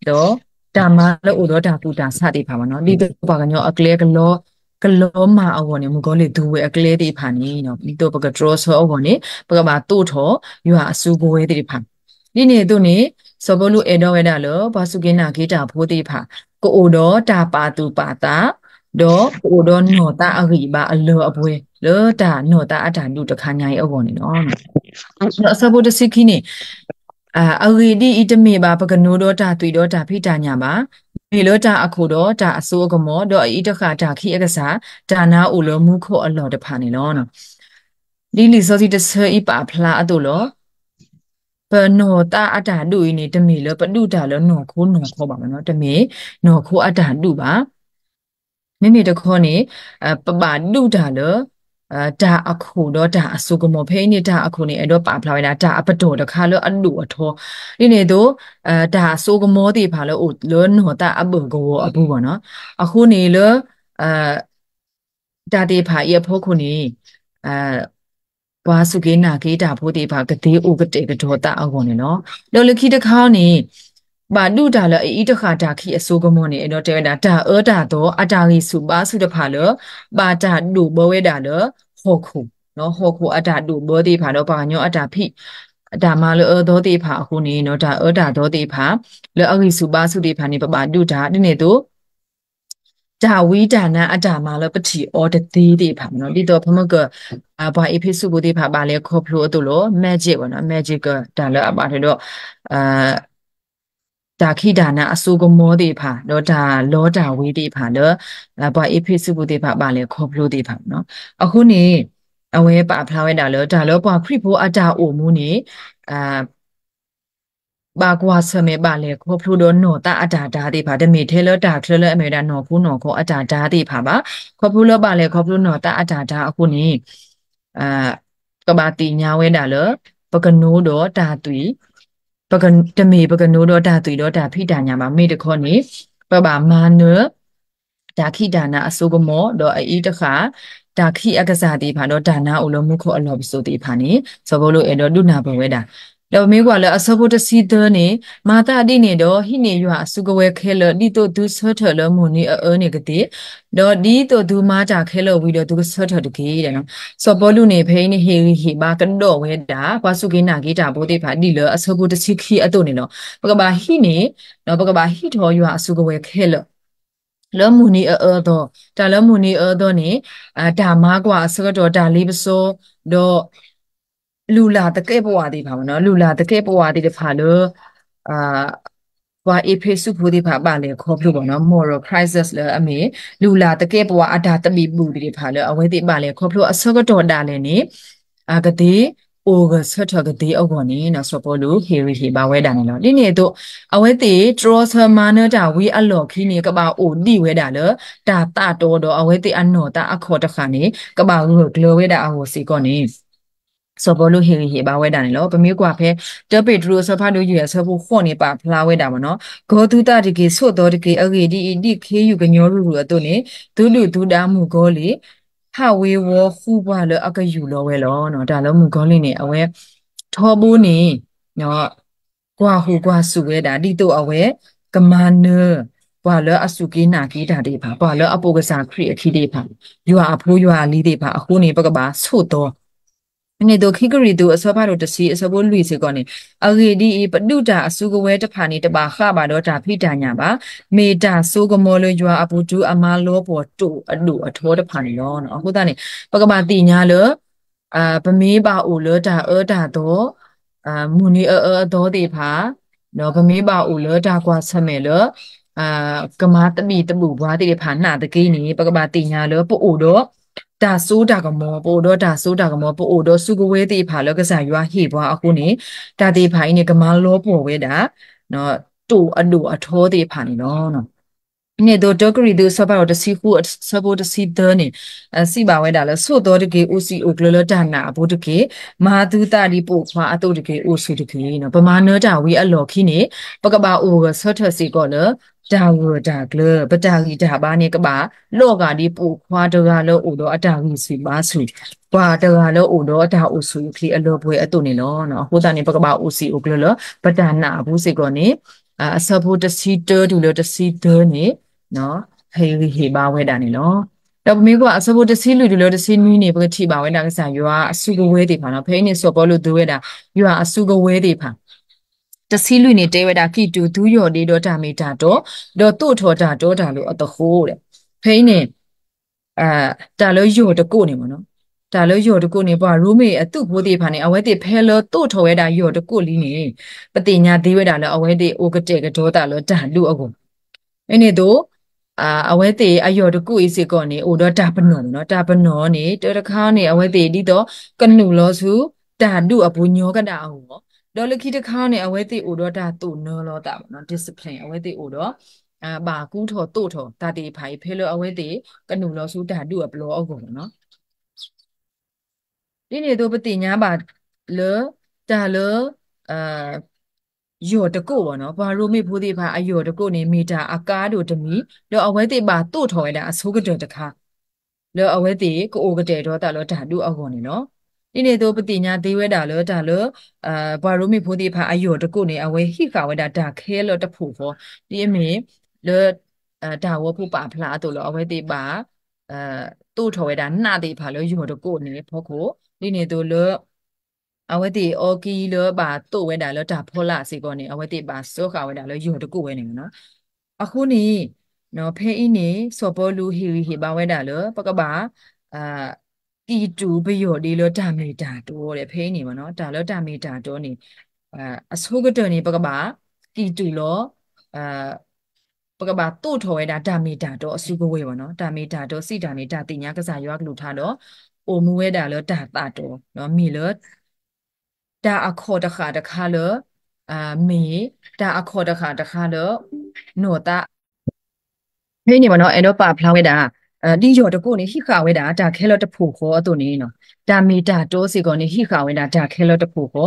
ဒီးတၢ်မၤလၢအိၣ်ဒီးတၢ်ကူၣ်တၢ်ဆးသ့ၣ်တဖၣ်ဘၣ်နီၤ, ဒ်သိးပှၤကညီအကျဲ ကလီမၢ်အဂီၢ်န့ၣ် မုၣ်ကီၤလံၢ်သူဝဲအကျဲသ့ၣ်တဖၣ်န့ၣ် ဒ်သိးပကတြီဆၢအဂီၢ်န့ၣ် ပကဘၣ်သိးထီၣ်ယွၤအစုကဝဲၤသ့ၣ်တဖၣ်. ဒ်န့ၣ်အသိးန့ၣ် စီၤပီလူးအဲၣ်ဒိးဝဲဒၣ်လၢ ပှၤစူၢ်က့ၤနာ်က့ၤတၢ်ဖိသ့ၣ်တဖၣ် ကအိၣ်ဒီးတၢ်ပာ်သူၣ်ပာ်သး ဒီးကအိၣ်ဒီးနီၢ်သးအဂံၢ်အဘါအလၢအပှဲၤ လၢတၢ်နီၢ်သးအတၢ်ဒူၣ်တခါညါအံၤအဂီၢ်န့ၣ်လီၤ. ဒီးအဆၢဖိတဆံခံန့ၣ် အဂ့ၢ်ဒ်အံၤ, တမ့ၢ်ဘၣ်ပကနိဒီးတၢ်သွံၣ်ဒီးတၢ်ဖံးတၢ်ညၣ်ဘၣ်, မ့ၢ်လၢတၢ်အခိၣ်ဒီးတၢ်အစိအကမီၤ, ဒီးအအံးတဃၣ်တၢ်ခံးအကစၢ်, တၢ်နါအိၣ်လၢမူခိၣ်အလီၢ်တဖၣ်န့ၣ်လီၤ. ဒ်လံာ်စီဆှံတဆၢအံၤပာ်ဖျါအသိးလီၤ. ပနီၢ်သးအတၢ်ဒူၣ်အံၤန့ၣ် တမ့ၢ်လၢပဒူၣ်တၢ်လၢနီၢ်ခိနီၢ်ခီဘၣ်မ့ၢ်နီၤ, တမ့ၢ်နီၢ်ခိအတၢ်ဒူၣ်ဘၣ်. မ့မ့ၢ်တခီန့ၣ် ပဘၣ်ဒူၣ်တၢ်လၢ တၢ်အခိၣ်ဒီးတၢ်အစိကမီၤ, ဖဲအံၤန့ၣ် တၢ်အခိၣ်န့ၣ် အဲၣ်ဒိးပာ်ဖျါဝဲဒၣ် တၢ်အပတီၢ်တခါလၢအဒိၣ်အထီ, ဒ်န့ၣ်အသိး တၢ်အစိကမီၤသ့ၣ်တဖၣ်လၢအိၣ်လၢနီၢ်သးအဘၢၣ်ကဝီၤအပူၤဘၣ်နီၤ. အဃိန့ၣ်လၢ တၢ်သ့ၣ်တဖၣ်အံၤအဖီခိၣ်န့ၣ် ပှၤစူၢ်က့ၤနာ်က့ၤတၢ်ဖိသ့ၣ်တဖၣ် ကသ့အိၣ်ကတဲာ်ကတီၤသးအဂီၢ်န့ၣ်လီၤ. ဒီးလၢခံတခါန့ၣ် ဘၣ်ဒူၣ်တၢ်လၢအအံးတဃၣ်တၢ်ခံးအစိကမီၤန့ၣ် အဲၣ်ဒိးတဲဝဲဒၣ် တၢ်အၢတၢ်သီ အတၢ်ဂံၢ်ဆူၣ်ဘါဆူၣ်တဖၣ်လၢ ဘၣ်တၢ်ဒိးဘၢဝဲဒၣ်လၢ ဟီၣ်ခိၣ်, ဟီၣ်ခိၣ်အတၢ်ဒိးဘၢသ့ၣ်တဖၣ်ဒီး ပှၤကညီအတၢ်ဖံး အတၢ်မၤလၢအၢသီသ့ၣ်တဖၣ်အဃိန့ၣ် တၢ်အၢတၢ်သီသ့ၣ်တဖၣ် လၢအဂံၢ်ဆူၣ်ဘါဆူၣ်သ့ၣ်တဖၣ်န့ၣ် ပဘၣ်ဒူၣ်တၢ် ဒ်န့ၣ်အသိး တၢ်ဝံတၢ်နါအတၢ်မၤလၢပထံၣ်အီၤတသ့သ့ၣ်တဖၣ်မ့ၢ်နီၤ, ဒ်သိးဖဲမ့ၢ်က ပှၤအ့းဖ့းစူးဖိသ့ၣ်တဖၣ်ဘၣ်လဲၤခီဖျိအသိးလီၤ, magic မ့ၢ်နီၤ, magic တၢ်လၢအဘၣ်ထွဲဒီး တၢ်ခံးတၢ်နါအစိကမီၤသ့ၣ်တဖၣ် ဒီးတၢ်လီတၢ်ဝ့ၤသ့ၣ်တဖၣ်လၢ ပှၤအ့းဖ့းစူးဖိသ့ၣ်တဖၣ်ဘၣ်လဲၤခီဖျိသ့ၣ်တဖၣ်မ့ၢ်နီၤ. အဃိန့ၣ် အဝဲပာ်ဖျါဝဲဒၣ်လၢ တၢ်လၢပှၤခရံာ်ဖိအတၢ်အိၣ်မူန့ၣ် ဘၣ်ကွၢ်ဆၢၣ်မဲာ်ဘၣ်လဲၤခီဖျိဒီးနီၢ်သးအတၢ်တၤသ့ၣ်တဖၣ်, တမ့ၢ်ထဲလၢတၢ်ချၢလၢအမ့ၢ်ဝဲဒၣ်နီၢ်ခိနီၢ်ခီအတၢ်တၤသ့ၣ်တဖၣ်ဘၣ်. ခီဖျိလၢဘၣ်လဲၤခီဖျိနီၢ်သးအတၢ်တၤအဃိန့ၣ် ကဘၣ်သ့ၣ်ညါဝဲဒၣ်လၢ ပကနိဒီးတၢ်သွံၣ်, တမ့ၢ်ပကနိဒီးတၢ်သွံၣ်ဒီးတၢ်ဖံးတၢ်ညၣ်ဘၣ်, မ့ၢ်တခီန့ၣ် ပဘၣ်မၤနၢၤ တၢ်ခံးတၢ်နါအစိကမီၤ ဒီးအအံးတဃၣ် တၢ်ခံးအကစၢ်သ့ၣ်တဖၣ် ဒီးတၢ်နါအိၣ်လၢမူခိၣ်အလီၢ်ပစိာ်သ့ၣ်တဖၣ်န့ၣ် စီၤပီလူးအဲၣ်ဒိးဒုးနၢ်ပၢၢ်ဝဲဒၣ်. ဒီးပမ့ၢ်ကွၢ်လၢအဆၢဖိတဆံသၢန့ၣ် မၤသးဒ်န့ၣ်ဒီး ဟံးန့ၢ်ယွၤအစုကဝဲၤခဲလၢာ် ဒ်သိးသုဆၢထၢၣ်လၢမိၢ်နံၤအအၢန့ၣ်ကသ့, ဒီးဒ်သိးသုမၤတၢ်ခဲလၢာ်ဝံၤဒီးသုကဆၢထၢၣ်တက့ၢ်. စီၤပီလူးန့ၣ် ဖဲအံၤန့ၣ် ဟ့ၣ်ဂံၢ်ဟ့ၣ်ဘါကဒီးဝဲဒၣ် ပှၤစူၢ်က့ၤနာ်က့ၤတၢ်ဖိသ့ၣ်တဖၣ် ဒ်လၢအဆၢဖိတဆံခံအသိးန့ၣ်လီၤ. ပကဘၣ်ဟံးန့ၢ် ဒီးပကဘၣ်ဟံးထီၣ်ယွၤအစုကဝဲၤခဲလၢာ် လၢမိၢ်နံၤအအၢအသီ, တၢ်လၢမိၢ်နံၤအအၢအသီန့ၣ် တၢ်မၤကွၢ်အဆၢကတီၢ် တၢ်လ့ပစီ ဒီး လုၢ်လၢ်သကဲးပဝးသ့ၣ်တဖၣ်မ့ၢ်နီၤ, လုၢ်လၢ်သကဲးပဝးသ့ၣ်တဖၣ်လၢ ပှၤအ့းဖ့းစူးဖိသ့ၣ်တဖၣ်ဘၣ်လဲၤခီဖျိမ့ၢ်နီၤ, moral crisis လၢအမ့ၢ် လုၢ်လၢ်သကဲးပဝးအတၢ်သဘံၣ်ဘုၣ်သ့ၣ်တဖၣ်လၢအဝဲသ့ၣ်ဘၣ်လဲၤခီဖျိအဆၢကတီၢ်ဒၣ်လဲာ်န့ၣ် အကသ့အိၣ်ဂၢၢ်ဆၢထၢၣ်ကသ့အဂီၢ်န့ၣ် စီၤပီလူးဟ့ၣ်ဂံၢ်ဟ့ၣ်ဘါဝဲဒၣ်န့ၣ်လီၤ. ဒ်န့ၣ်အသိး အဝဲသ့ၣ်တြီဆၢမၤနၢၤတၢ်ဝံၤအလီၢ်ခံန့ၣ် ကဘၣ်အိၣ်ဒံးဝဲဒၣ်လၢ တၢ်သးတီဒီးအဝဲသ့ၣ်အနီၢ်သးအခီၣ်တဃၣ်န့ၣ် ကဘၣ်ဂၢၢ်ကျၢၤဝဲဒၣ်အဂီၢ်စ့ၢ်ကီးန့ၣ် စီၤပီလူးဟ့ၣ်ဂံၢ်ဟ့ၣ်ဘါဝဲဒၣ်န့ၣ်လီၤ. ပမ့ၢ်ကွၢ်ဖဲ တၢပ့းတရူးအဆၢဖးဒိၣ်ယဲၢ်အဆၢဖိဃိးန့ၣ် ပာ်ဖျါဝဲဒၣ်မ့ၢ်နီၤ, ကီၤသူသးတက့ၢ်, ဆိးသီတက့ၢ်, အဂ့ၢ်ဒ်အံၤ, ဒ်ခ့ယုၢ်ကညီရုၢ်ရုၢ်အသိးန့ၣ် သုဒုၣ်သုဒါမုၣ်ကီၤလံၢ် ဟးဝ့ၤဝီၤဃုပှၤလၢအကယူၢ်လီၤဝဲလီၤ. တၢ်လၢမုၣ်ကီၤလံၢ်န့ၣ် အဝဲ ထီဘိန့ၣ် ကွၢ်ဟူးကွၢ်စူၣ်ဝဲဒၣ် ဒ်သိးအဝဲ ကမၤနၢၤ ပှၤလၢအစူၢ်က့ၤနာ်က့ၤတၢ်သ့ၣ်တဖၣ်, ပှၤလၢအပိာ်ကစၢ်ခရံာ်အခံသ့ၣ်တဖၣ်, ယွၤအဖိယွၤအလံၤသ့ၣ်တဖၣ်အဃိန့ၣ် ပကဘၣ်ဆိးသီ ဒ်န့ၣ်အသိး ခံကရံၣ်သူးအဆၢဖးဒိၣ်တဆံအဆၢဖိလွံၢ်စ့ၢ်ကီးန့ၣ်, အဂ့ၢ်ဒ်အံၤ, ပဒုးတၢ်အစုကဝဲၤတဖၣ်န့ၣ် တဘၣ်ဃးဘၣ်ဒီးတၢ်ဖံးတၢ်ညၣ်ဘၣ်. မ့ၢ်တၢ်စိကမီၤလၢယွၤအပူၤတုၤအမါလီပှီၢ်တိၣ်အဒိၣ်အထီတဖၣ်န့ၣ်လီၤ. အဃိသတးန့ၣ် ပကဘၣ်သ့ၣ်ညါလၢ ပမ့ၢ်ဘၣ်အိၣ်လၢတၢ်အၢတၢ်သီ, မုၢ်နံၤအၢအၢအသီသ့ၣ်တဖၣ်, ဒီးပမ့ၢ်ဘၣ်အိၣ်လၢတၢ်ကွၢ်ဆၢၣ်မဲာ်လၢ ကမၤသဘံၣ်သဘုၣ်ပှၤသ့ၣ်တဖၣ်နာ်သက့န့ၣ် ပကဘၣ်သ့ၣ်ညါလၢပအိၣ်ဒီး တၢ်စိတၢ်ကမီၤ, ပအိၣ်ဒီးတၢ်စိတၢ်ကမီၤ, ပအိၣ်ဒီးစုကဝဲၤသ့ၣ်တဖၣ်လၢကစၢ်ယွၤဟ့ၣ်ပှၤအဃိန့ၣ် တၢ်သ့ၣ်တဖၣ်အံၤန့ၣ် ကမၤလီပှီၢ်ဝဲဒၣ် တိၣ်အဒိၣ်အထီသ့ၣ်တဖၣ်န့ၣ်လီၤ. ဒ်န့ၣ်အသိး တၢကရံၣ်သူးအဆၢဖးဒိၣ်တဆံဃု အဆၢဖိတဆံသၢန့ၣ် စံးဘၣ်ဝဲဒၣ်လၢ ဆိးသီတက့ၢ်, အိၣ်စံာ်အိၣ်ကျၢၤလၢတၢ်နာ်အပူၤတက့ၢ်. မၤသုသးဒ်ပိာ်ခွါအသိးတက့ၢ်, အိၣ်ဆူၣ်တက့ၢ်. ပမၤနၢၤတၢ်ဝံၤအလီၢ်ခံန့ၣ် ပကဘၣ်အိၣ်ဂၢၢ်ဆၢထၢၣ်စ့ၢ်ကီးလၢ တၢ်ဂၢၢ်တၢ်ကျၢၤ, ပတၢ်ဂံၢ်တၢ်ဘါန့ၣ် ကဘၣ်လီၤဂာ်ဒ်ပိာ်ခွါတဂၤလၢအိၣ်ဒီးအတၢ်ဂံၢ်ဆူၣ်ဘါဆူၣ်, ပှၤတဂၤလၢအိၣ်ဒီးအတၢ်အိၣ်ဆူၣ်အိၣ်ချ့အလၢပှဲၤအသိးန့ၣ်လီၤ. အဃိသတးန့ၣ် ပကဘၣ်အိၣ်စံာ်အိၣ်ကျၢၤလၢ ပတၢ်နာ်အပူၤစ့ၢ်ကီးန့ၣ် အဆၢဖိတဆံတၢတုၤလၢတဆံသၢန့ၣ် ဟ့ၣ်ဂံၢ်ဟ့ၣ်ဘါဝဲဒၣ်န့ၣ်လီၤ. ဒီးပမ့ၢ်ကွၢ်အဆၢဖိတဆံလွံၢ်တုၤလၢတဆံနွံန့ၣ် ပကထံၣ်ဘၣ်ဝဲဒၣ်ကစၢ်ယွၤအစုကဝဲၤသ့ၣ်တဖၣ်နီၤ. ဖဲအံၤန့ၣ် စီၤပီလူးဒုးဝဲဒၣ် ယွၤအစုကဝဲၤသ့ၣ်တဖၣ် တဆံလွံၢ်န့ၣ် တဲဝဲဒၣ် ကံၢ်တူာ်သုယီၢ်ဒ့ဒီးတၢ်မ့ၢ်တၢ်တီ, ဒီးသိးထီၣ်တၢ်တီတၢ်လိၤအသဃိး. ဖဲအံၤန့ၣ် တၢ်လၢယီၢ်တကိးန့ၣ်မ့ၢ်နီၤ, တၢ်လၢယီၢ်တကိးန့ၣ် ပှၤရိမ့ၤအသုးဖိသ့ၣ်တဖၣ်န့ၣ် အဝဲသ့ၣ်ဖဲလၢသိးထီၣ်ဝဲဒၣ်ယီၢ်တကိးလံန့ၣ် ပသ့ၣ်ညါသ့ဝဲဒၣ်လၢအဝဲသ့ၣ်အိၣ်ကတဲာ်ကတီၤသးလၢတၢ်ဒူၣ်အဂီၢ် ဒ်န့ၣ်အသိး အဝဲသ့ၣ်အယီၢ်တကိးအံၤစ့ၢ်ကီးန့ၣ် အိၣ်ဒီးတၢ်ပနီၣ်မ့ၢ်နီၤ, တၢ်ပနီၣ်န့ၣ် တၢတခါန့ၣ် အဝဲသ့ၣ်ဒ်သိး ကနုာ်လီၤဆူ တၢ်ဒူၣ်အပူၤညီကဒၣ်အဂီၢ်, ဒီးလၢခံတခါန့ၣ် အဝဲသ့ၣ်အိၣ်ဒီးတၢ်သိၣ်နၢလီၤသးမ့ၢ်နီၤ, discipline အဝဲသ့ၣ်အိၣ်ဒီး ဘၣ်ကူထီၣ်သိးထီၣ်တၢ်သ့ၣ်တဖၣ်အံၤ ဖဲလၢအဝဲသ့ၣ်ကနုာ်လီၤဆူတၢ်ဒူၣ်အပျီအဂီၢ်မ့ၢ်နီၤ. ဒ်န့ၣ်အသိး ပသ့ၣ်ညါဘၣ်လၢ တၢ်လၢ ယီၢ်တကိးဘၣ်နီၤ, ပှၤရိမ့ၤဖိသ့ၣ်တဖၣ်အယီၢ်တကိးန့ၣ် မ့ၢ်တၢ်အကါဒိၣ်တမံၤ, ဒီးအဝဲသ့ၣ်ဘၣ်သိးထီၣ်ဝဲဒၣ်အဆိကတၢၢ်တခါ လၢအဝဲသ့ၣ်ကအိၣ်ကတဲာ်ကတီၤသးလၢတၢ်ဒူၣ်အဂီၢ်န့ၣ်လီၤ. ဒ်န့ၣ်အသိး ပသ့ၣ်ညါသ့ဝဲဒၣ်လၢတၢ်လၢ ပှၤရိမ့ၤဖိသ့ၣ်တဖၣ်အယီၢ်တကိးန့ၣ် အဝဲဟံးဃာ်ဝဲဒၣ်တၢ်ခဲလၢာ်တဖုၣ်ဃီ, ဒ်အမ့ၢ်လၢ တၢ်ဂီၤဖိပာ်ဖျါအသိးလၢ အဝဲသ့ၣ်ဘၣ် သိးထီၣ်ဝဲဒၣ်နးသ့ၣ်တဖၣ်လၢယီၢ်တကိးန့ၣ်အဖီခိၣ်, ဒ်န့ၣ်အသိးလၢ အဝဲသ့ၣ်အီကံလၢဘၣ်သိးဝဲဒၣ်လၢတၢ်ဖီလာ်စ့ၢ်ကီးန့ၣ် အဝဲသ့ၣ်ဘၣ်စၢဃာ်ဝဲဒၣ်လၢယီၢ်တကိးဝဲန့ၣ်လီၤ. အဃိန့ၣ် ဖဲအံၤန့ၣ် စီၤပီလူးဟ့ၣ်ဂံၢ်ဟ့ၣ်ဘါဝဲဒၣ်လၢ ပကဘၣ် ကံၢ်တူာ်ပယီၢ်ဒ့လၢတၢ်မ့ၢ်တၢ်တီဒီး ဖဲအံၤန့ၣ်မ့ၢ်နီၤ, တၢ်လၢတၢ်မ့ၢ်တၢ်တီန့ၣ် အဆိကတၢၢ်န့ၣ် ပကဘၣ် ကံၢ်တူာ်လီၤ ပကဘၣ်သိးထီၣ်ဝဲဒၣ်တၢ်မ့ၢ်တၢ်တီအစုကဝဲၤမ့ၢ်နီၤ, တၢ်မ့ၢ်တၢ်တီစံးတၢ်န့ၣ် တၢ်သ့ၣ်ညါကစၢ်ယွၤကလုၢ်ကထါဒီး အိၣ်မူဝဲဒၣ်လၢတၢ်သးတီ မ့ၢ်လၢ တၢ်အခီၣ်တဃၣ်တခါလၢ မ့ၢ် တၢ်အခီၣ်တဃၣ်တခါလၢ နီၢ်သး ဖဲအံၤန့ၣ်မ့ၢ်နီၤ အဲၣ်ဒိးပာ်ဖျါဝဲဒၣ် ဒ်ယီၢ်တကိးန့ၣ် ဟံးဃာ်ဝဲဒၣ်တၢ်ခဲလၢာ်တဖုၣ်ဃီအသိးန့ၣ် တၢ်မ့ၢ်တၢ်တီစ့ၢ်ကီးန့ၣ် ဟံးဃာ်ဝဲဒၣ်တၢ်ခဲလၢာ်တဖုၣ်ဃီ,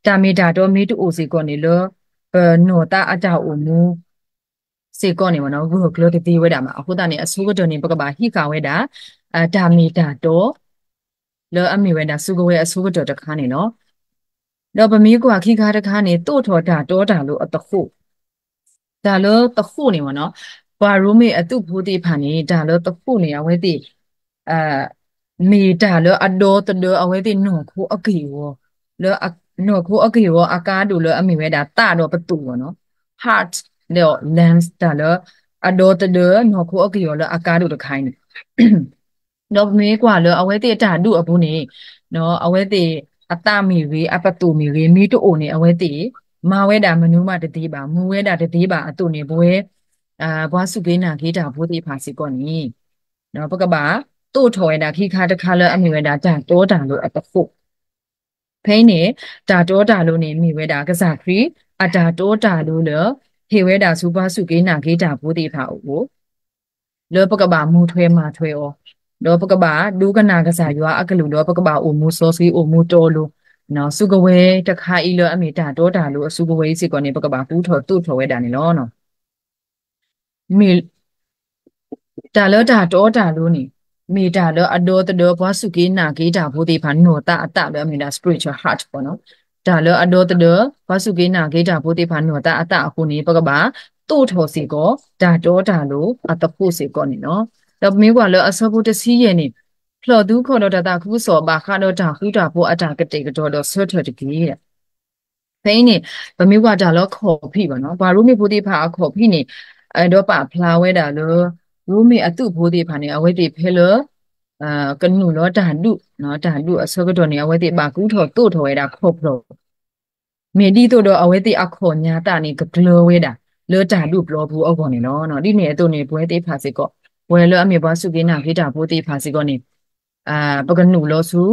တၢ်မ့ၢ်တၢ်တီမ့ၢ်တအိၣ်စ့ၢ်ကီးန့ၣ်လၢ ပနီၢ်သးအတၢ်အိၣ်မူ စ့ၢ်ကီးန့ၣ်မ့ၢ်နီၤ ဂၢၢ်ကျၢၤတသ့ဝဲဒၣ်ဘၣ်. အဃိသတးန့ၣ် အဆိကတၢၢ်န့ၣ် ပကဘၣ်ဟံးဃာ်ဝဲဒၣ် တၢ်မ့ၢ်တၢ်တီ လၢအမ့ၢ်ဝဲဒၣ်စုကဝဲၤအဆိကတၢၢ်တခါန့ၣ်လီၤ. ဒီးပမ့ၢ်ကွၢ်ခံခါတခါန့ၣ် သိးထီၣ်တၢ်တီတၢ်လိၤအသဃိး, တၢ်လၢသဃိးန့ၣ်မ့ၢ်နီၤ ပှၤရိမ့ၤအသုးဖိသ့ၣ်တဖၣ်န့ၣ် တၢ်လၢသဃိးန့ၣ် အဝဲသ့ၣ် မ့ၢ်တၢ်လၢအဒီသဒၢအဝဲသ့ၣ်နီၢ်ခိအက့ၢ်အဂီၤ, လၢနီၢ်ခိအက့ၢ်အဂီၤ အကါဒိၣ်လၢအမ့ၢ်ဝဲဒၣ်သးဒီးပသိၣ်မ့ၢ်နီၤ, heart ဒီး lungs တၢ်လၢအဒီသဒၢနီၢ်ခိအက့ၢ်အဂီၤလၢအကါဒိၣ်တခါအံၤန့ၣ် ဒီးပမ့ၢ်ကွၢ်လၢအဝဲသ့ၣ်အတၢ်ဒူၣ်အပူၤန့ၣ် အဝဲသ့ၣ် အသးမ့ၢ်ဂ့ၤ အပသိၣ်မ့ၢ်ဂ့ၤ မ့ၢ်တအိၣ်န့ၣ် အဝဲသ့ၣ် မၤဝဲဒၣ်မနုၤမးတသ့ဘၣ်, မူဝဲဒၣ်တသ့ဘၣ်အသိးန့ၣ် ပဝဲ ပှၤစူၢ်က့ၤနာ်က့ၤတၢ်ဖိသ့ၣ်တဖၣ်စ့ၢ်ကီးန့ၣ် ပကဘၣ်သိးထီၣ်ဝဲဒၣ်ခံခါတခါလၢအမ့ၢ်ဝဲဒၣ်တၢ်တီတၢ်လိၤအသဃိး ဖဲအံၤန့ၣ် တၢ်တီတၢ်လိၤန့ၣ် မ့ၢ်ဝဲဒၣ်ကစၢ်ခရံာ် အတၢ်တီတၢ်လိၤလၢ ဟ့ၣ်ဝဲဒၣ်ဆူပှၤစူၢ်က့ၤနာ်က့ၤတၢ်ဖိသ့ၣ်တဖၣ်အအိၣ် လၢပကဘၣ်မူထွဲမၤထွဲအီၤ, ဒီးပကဘၣ်ဒိကနၣ်ကစၢ်ယွၤအကလုၢ်ဒီး ပကဘၣ်အိၣ်မူစီဆှံအိၣ်မူတီလိၤ, စုကဝဲၤတခါအံၤလၢအမ့ၢ်တၢ်တီတၢ်လိၤအစုကဝဲၤအံၤစ့ၢ်ကီးန့ၣ် ပကဘၣ်ကူထီၣ်သိးထီၣ်ဝဲဒၣ်န့ၣ်လီၤ. မ့ၢ် တၢ်လၢတၢ်တီတၢ်လိၤန့ၣ် မ့ၢ်တၢ်လၢအဒီသဒၢပှၤစူၢ်က့ၤနာ်က့ၤတၢ်ဖိသ့ၣ်တဖၣ်နီၢ်သးအသးလၢအမ့ၢ်ဒၣ် spiritual heart ပေါ့နော်. တၢ်လၢအဒီသဒၢ ပှၤစူၢ်က့ၤနာ်က့ၤတၢ်ဖိသ့ၣ်တဖၣ်နီၢ်သးအသးအဃိန့ၣ် ပကဘၣ်သိးထီၣ်စ့ၢ်ကီး တၢ်တီတၢ်လိၤအသဃိးစ့ၢ်ကီးန့ၣ်လီၤ. ဒီးပမ့ၢ်ကွၢ်လၢအဆၢဖိတဆံယဲၢ်န့ၣ် ဖျီၣ်သူခီၣ်ဒီးတၢ်သးခုကစီၣ် ဘၣ်ဃးဒီးတၢ်ဃူတၢ်ဖိးအတၢ်ကတဲာ်ကတီၤဒီးဆၢထၢၣ်တက့ၢ်. ဖဲအံၤန့ၣ် ပမ့ၢ်ကွၢ်တၢ်လၢခီၣ်ဖံးဘၣ်နီၤ, ပှၤရိမ့ၤဖိသ့ၣ်တဖၣ်အခီၣ်ဖံးန့ၣ် အဲၣ်ဒိးပာ်ဖျါဝဲဒၣ်လၢ ရိမ့ၤအသုးဖိသ့ၣ်တဖၣ်န့ၣ် အဝဲသ့ၣ်ဖဲလၢ ကနုာ်လီၤတၢ်ဒူၣ်, တၢ်ဒူၣ်အဆၢကတီၢ်န့ၣ် အဝဲသ့ၣ်ဘၣ်ကူထီၣ်သိးထီၣ်ဝဲဒၣ်ခီဖျိ မ့ၢ်ဒ်သိးဒီးအဝဲသ့ၣ်အခီၣ်ညါသးန့ၣ် ကကျၢၤဝဲဒၣ် လၢတၢ်ဒူၣ်ပျီပူၤအဂီၢ်န့ၣ်လီၤ. ဒ်န့ၣ်အသိးန့ၣ် ပဝဲသ့ၣ်တဖၣ်စ့ၢ်ကီး ပဝဲလၢအမ့ၢ်ပှၤစူၢ်က့ၤနာ်က့ၤတၢ်ဖိသ့ၣ်တဖၣ်စ့ၢ်ကီးန့ၣ် ပကနုာ်လီၤဆူ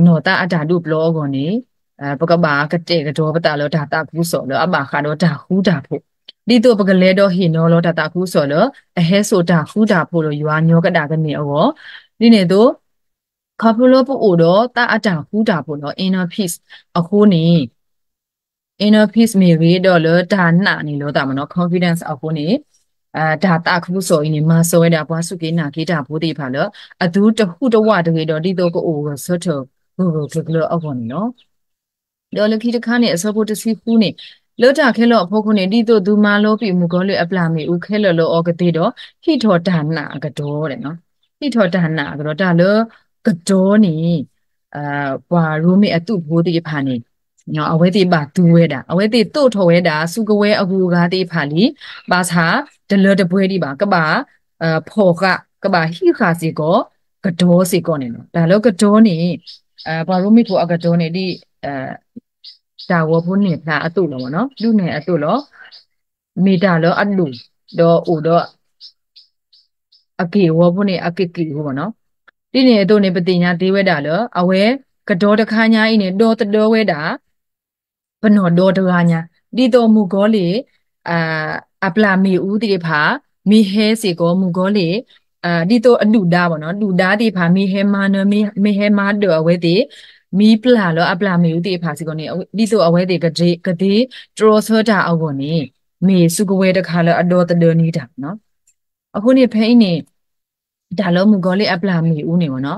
နီၢ်သးအတၢ်ဒူၣ်ပျီအဂီၢ်န့ၣ် ပကဘၣ်ကတဲာ်ကတီၤပသးလၢတၢ်သးခုကစီၣ်လၢအဘၣ်ဃးဒီးတၢ်ဃူတၢ်ဖိး, ဒ်သိးပကလဲၤဒီးဟ့ၣ်နီၤလီၤတၢ်သးခုကစီၣ်လၢ အဟဲစိာ်တၢ်ဃူတၢ်ဖိးလၢယွၤညီကဒၣ်ကန့ၢ်အဂီၢ်, ဒ်န့ၣ်အသိး ခီဖျိလၢပအိၣ်ဒီးသးအတၢ်ဃူတၢ်ဖိးလီၤ inner peace အဃိန့ၣ် inner peace မ့ၢ်ဂ့ၤဒီးလၢတၢ်နာ်န့ၣ်လီၤသးမ့ၢ်နီၤ confidence အဃိန့ၣ် တၢ်သးခုကစီၣ်အံၤန့ၣ် မၤစၢၤဝဲဒၣ်ပှၤစူၢ်က့ၤနာ်က့ၤတၢ်ဖိသ့ၣ်တဖၣ်လၢ အသုတဟူးတဝးတဂ့ၤဒီး ဒ်သိးကအိၣ်ဂၢၢ်ဆၢထၢၣ်ဂၢၢ်ဂၢၢ်ကျၢၤကျၢၤအဂီၢ်န့ၣ်လီၤ. ဒီးလၢခံတခါန့ၣ် အဆၢဖိတဆံဃုန့ၣ် လၢတၢ်ခဲလၢာ်အဖီခိၣ်န့ၣ် ဒ်သိးသုမၤလီၤပံာ်မုၣ်ကီၤလံၢ်အပျၢ်မ့ၣ်အူခဲလၢာ်လၢအီၤကသ့ဒီး ဟံးထီၣ်တၢ်နာ်အကတီၢ်, ဟံးထီၣ်တၢ်နာ်အကတီၢ် တၢ်လၢကတီၢ်န့ၣ် ပှၤရိမ့ၤအသုးဖိသ့ၣ်တဖၣ်န့ၣ် အဝဲသ့ၣ်ဘၣ်သူဝဲဒၣ် အဝဲသ့ၣ်သိးထီၣ်ဝဲဒၣ် စုကဝဲၤအဂုၤအဂၤသ့ၣ်တဖၣ်လံ, ဘၣ်ဆၣ်တလၢတပှဲၤဒံးဘၣ် ကဘၣ်ဖီၣ်ဃာ် ကဘၣ်ဟံးဃာ်စ့ၢ်ကီး ကတီၢ်စ့ၢ်ကီးန့ၣ်လီၤ. တၢ်လၢကတီၢ်န့ၣ် ပှၤရိမ့ၤဖိအကတီၢ်န့ၣ် ဒ်တၢ်ဂီၤဖိန့ၣ်ဖျါအသိးလီၤမ့ၢ်နီၤ ဒုးနဲၣ်အသိးလီၤ. မ့ၢ်တၢ်လၢအဒိၣ် ဒီးအိၣ်ဒီး အက့ၢ်အဂီၤဖိန့ၣ် အကက့ၢ်ဖိမ့ၢ်နီၤ. ဒ်န့ၣ်အသိးန့ၣ် ပသ့ၣ်ညါသ့ဝဲဒၣ်လၢ အဝဲကတီၢ်တခါညါအံၤန့ၣ် ဒီသဒၢဝဲဒၣ် ပနီၢ်ဒီတဂၤညါ, ဒ်သိးမုၣ်ကီၤလံၢ် အပျၢ်မ့ၣ်အူသ့ၣ်တဖၣ် မ့ၢ်ဟဲစ့ၢ်ကီးမုၣ်ကီၤလံၢ် ဒ်သိးအဒုၣ်ဒါဘၣ်နီၤ ဒုၣ်ဒါသ့ၣ်တဖၣ် မ့ၢ်ဟဲမၤနၢၤ မ့ၢ်ဟဲမၤဒၢးအဝဲသ့ၣ်, မ့ၢ်ပျၢ်လၢအပျၢ်မ့ၣ်အူသ့ၣ်တဖၣ်စ့ၢ်ကီးန့ၣ် ဒ်သိးအဝဲသ့ၣ်ကသ့တြီဆၢတၢ်အဂီၢ်န့ၣ် မ့ၢ်စုကဝဲၤတခါလၢအဒီသဒၢန့ၢ်တၢ်နီၤ. အဃိန့ၣ်ဖဲအံၤန့ၣ် တၢ်လၢမုၣ်ကီၤလံၢ်အပျၢ်မ့ၣ်အူန့ၣ်မ့ၢ်နီၤ,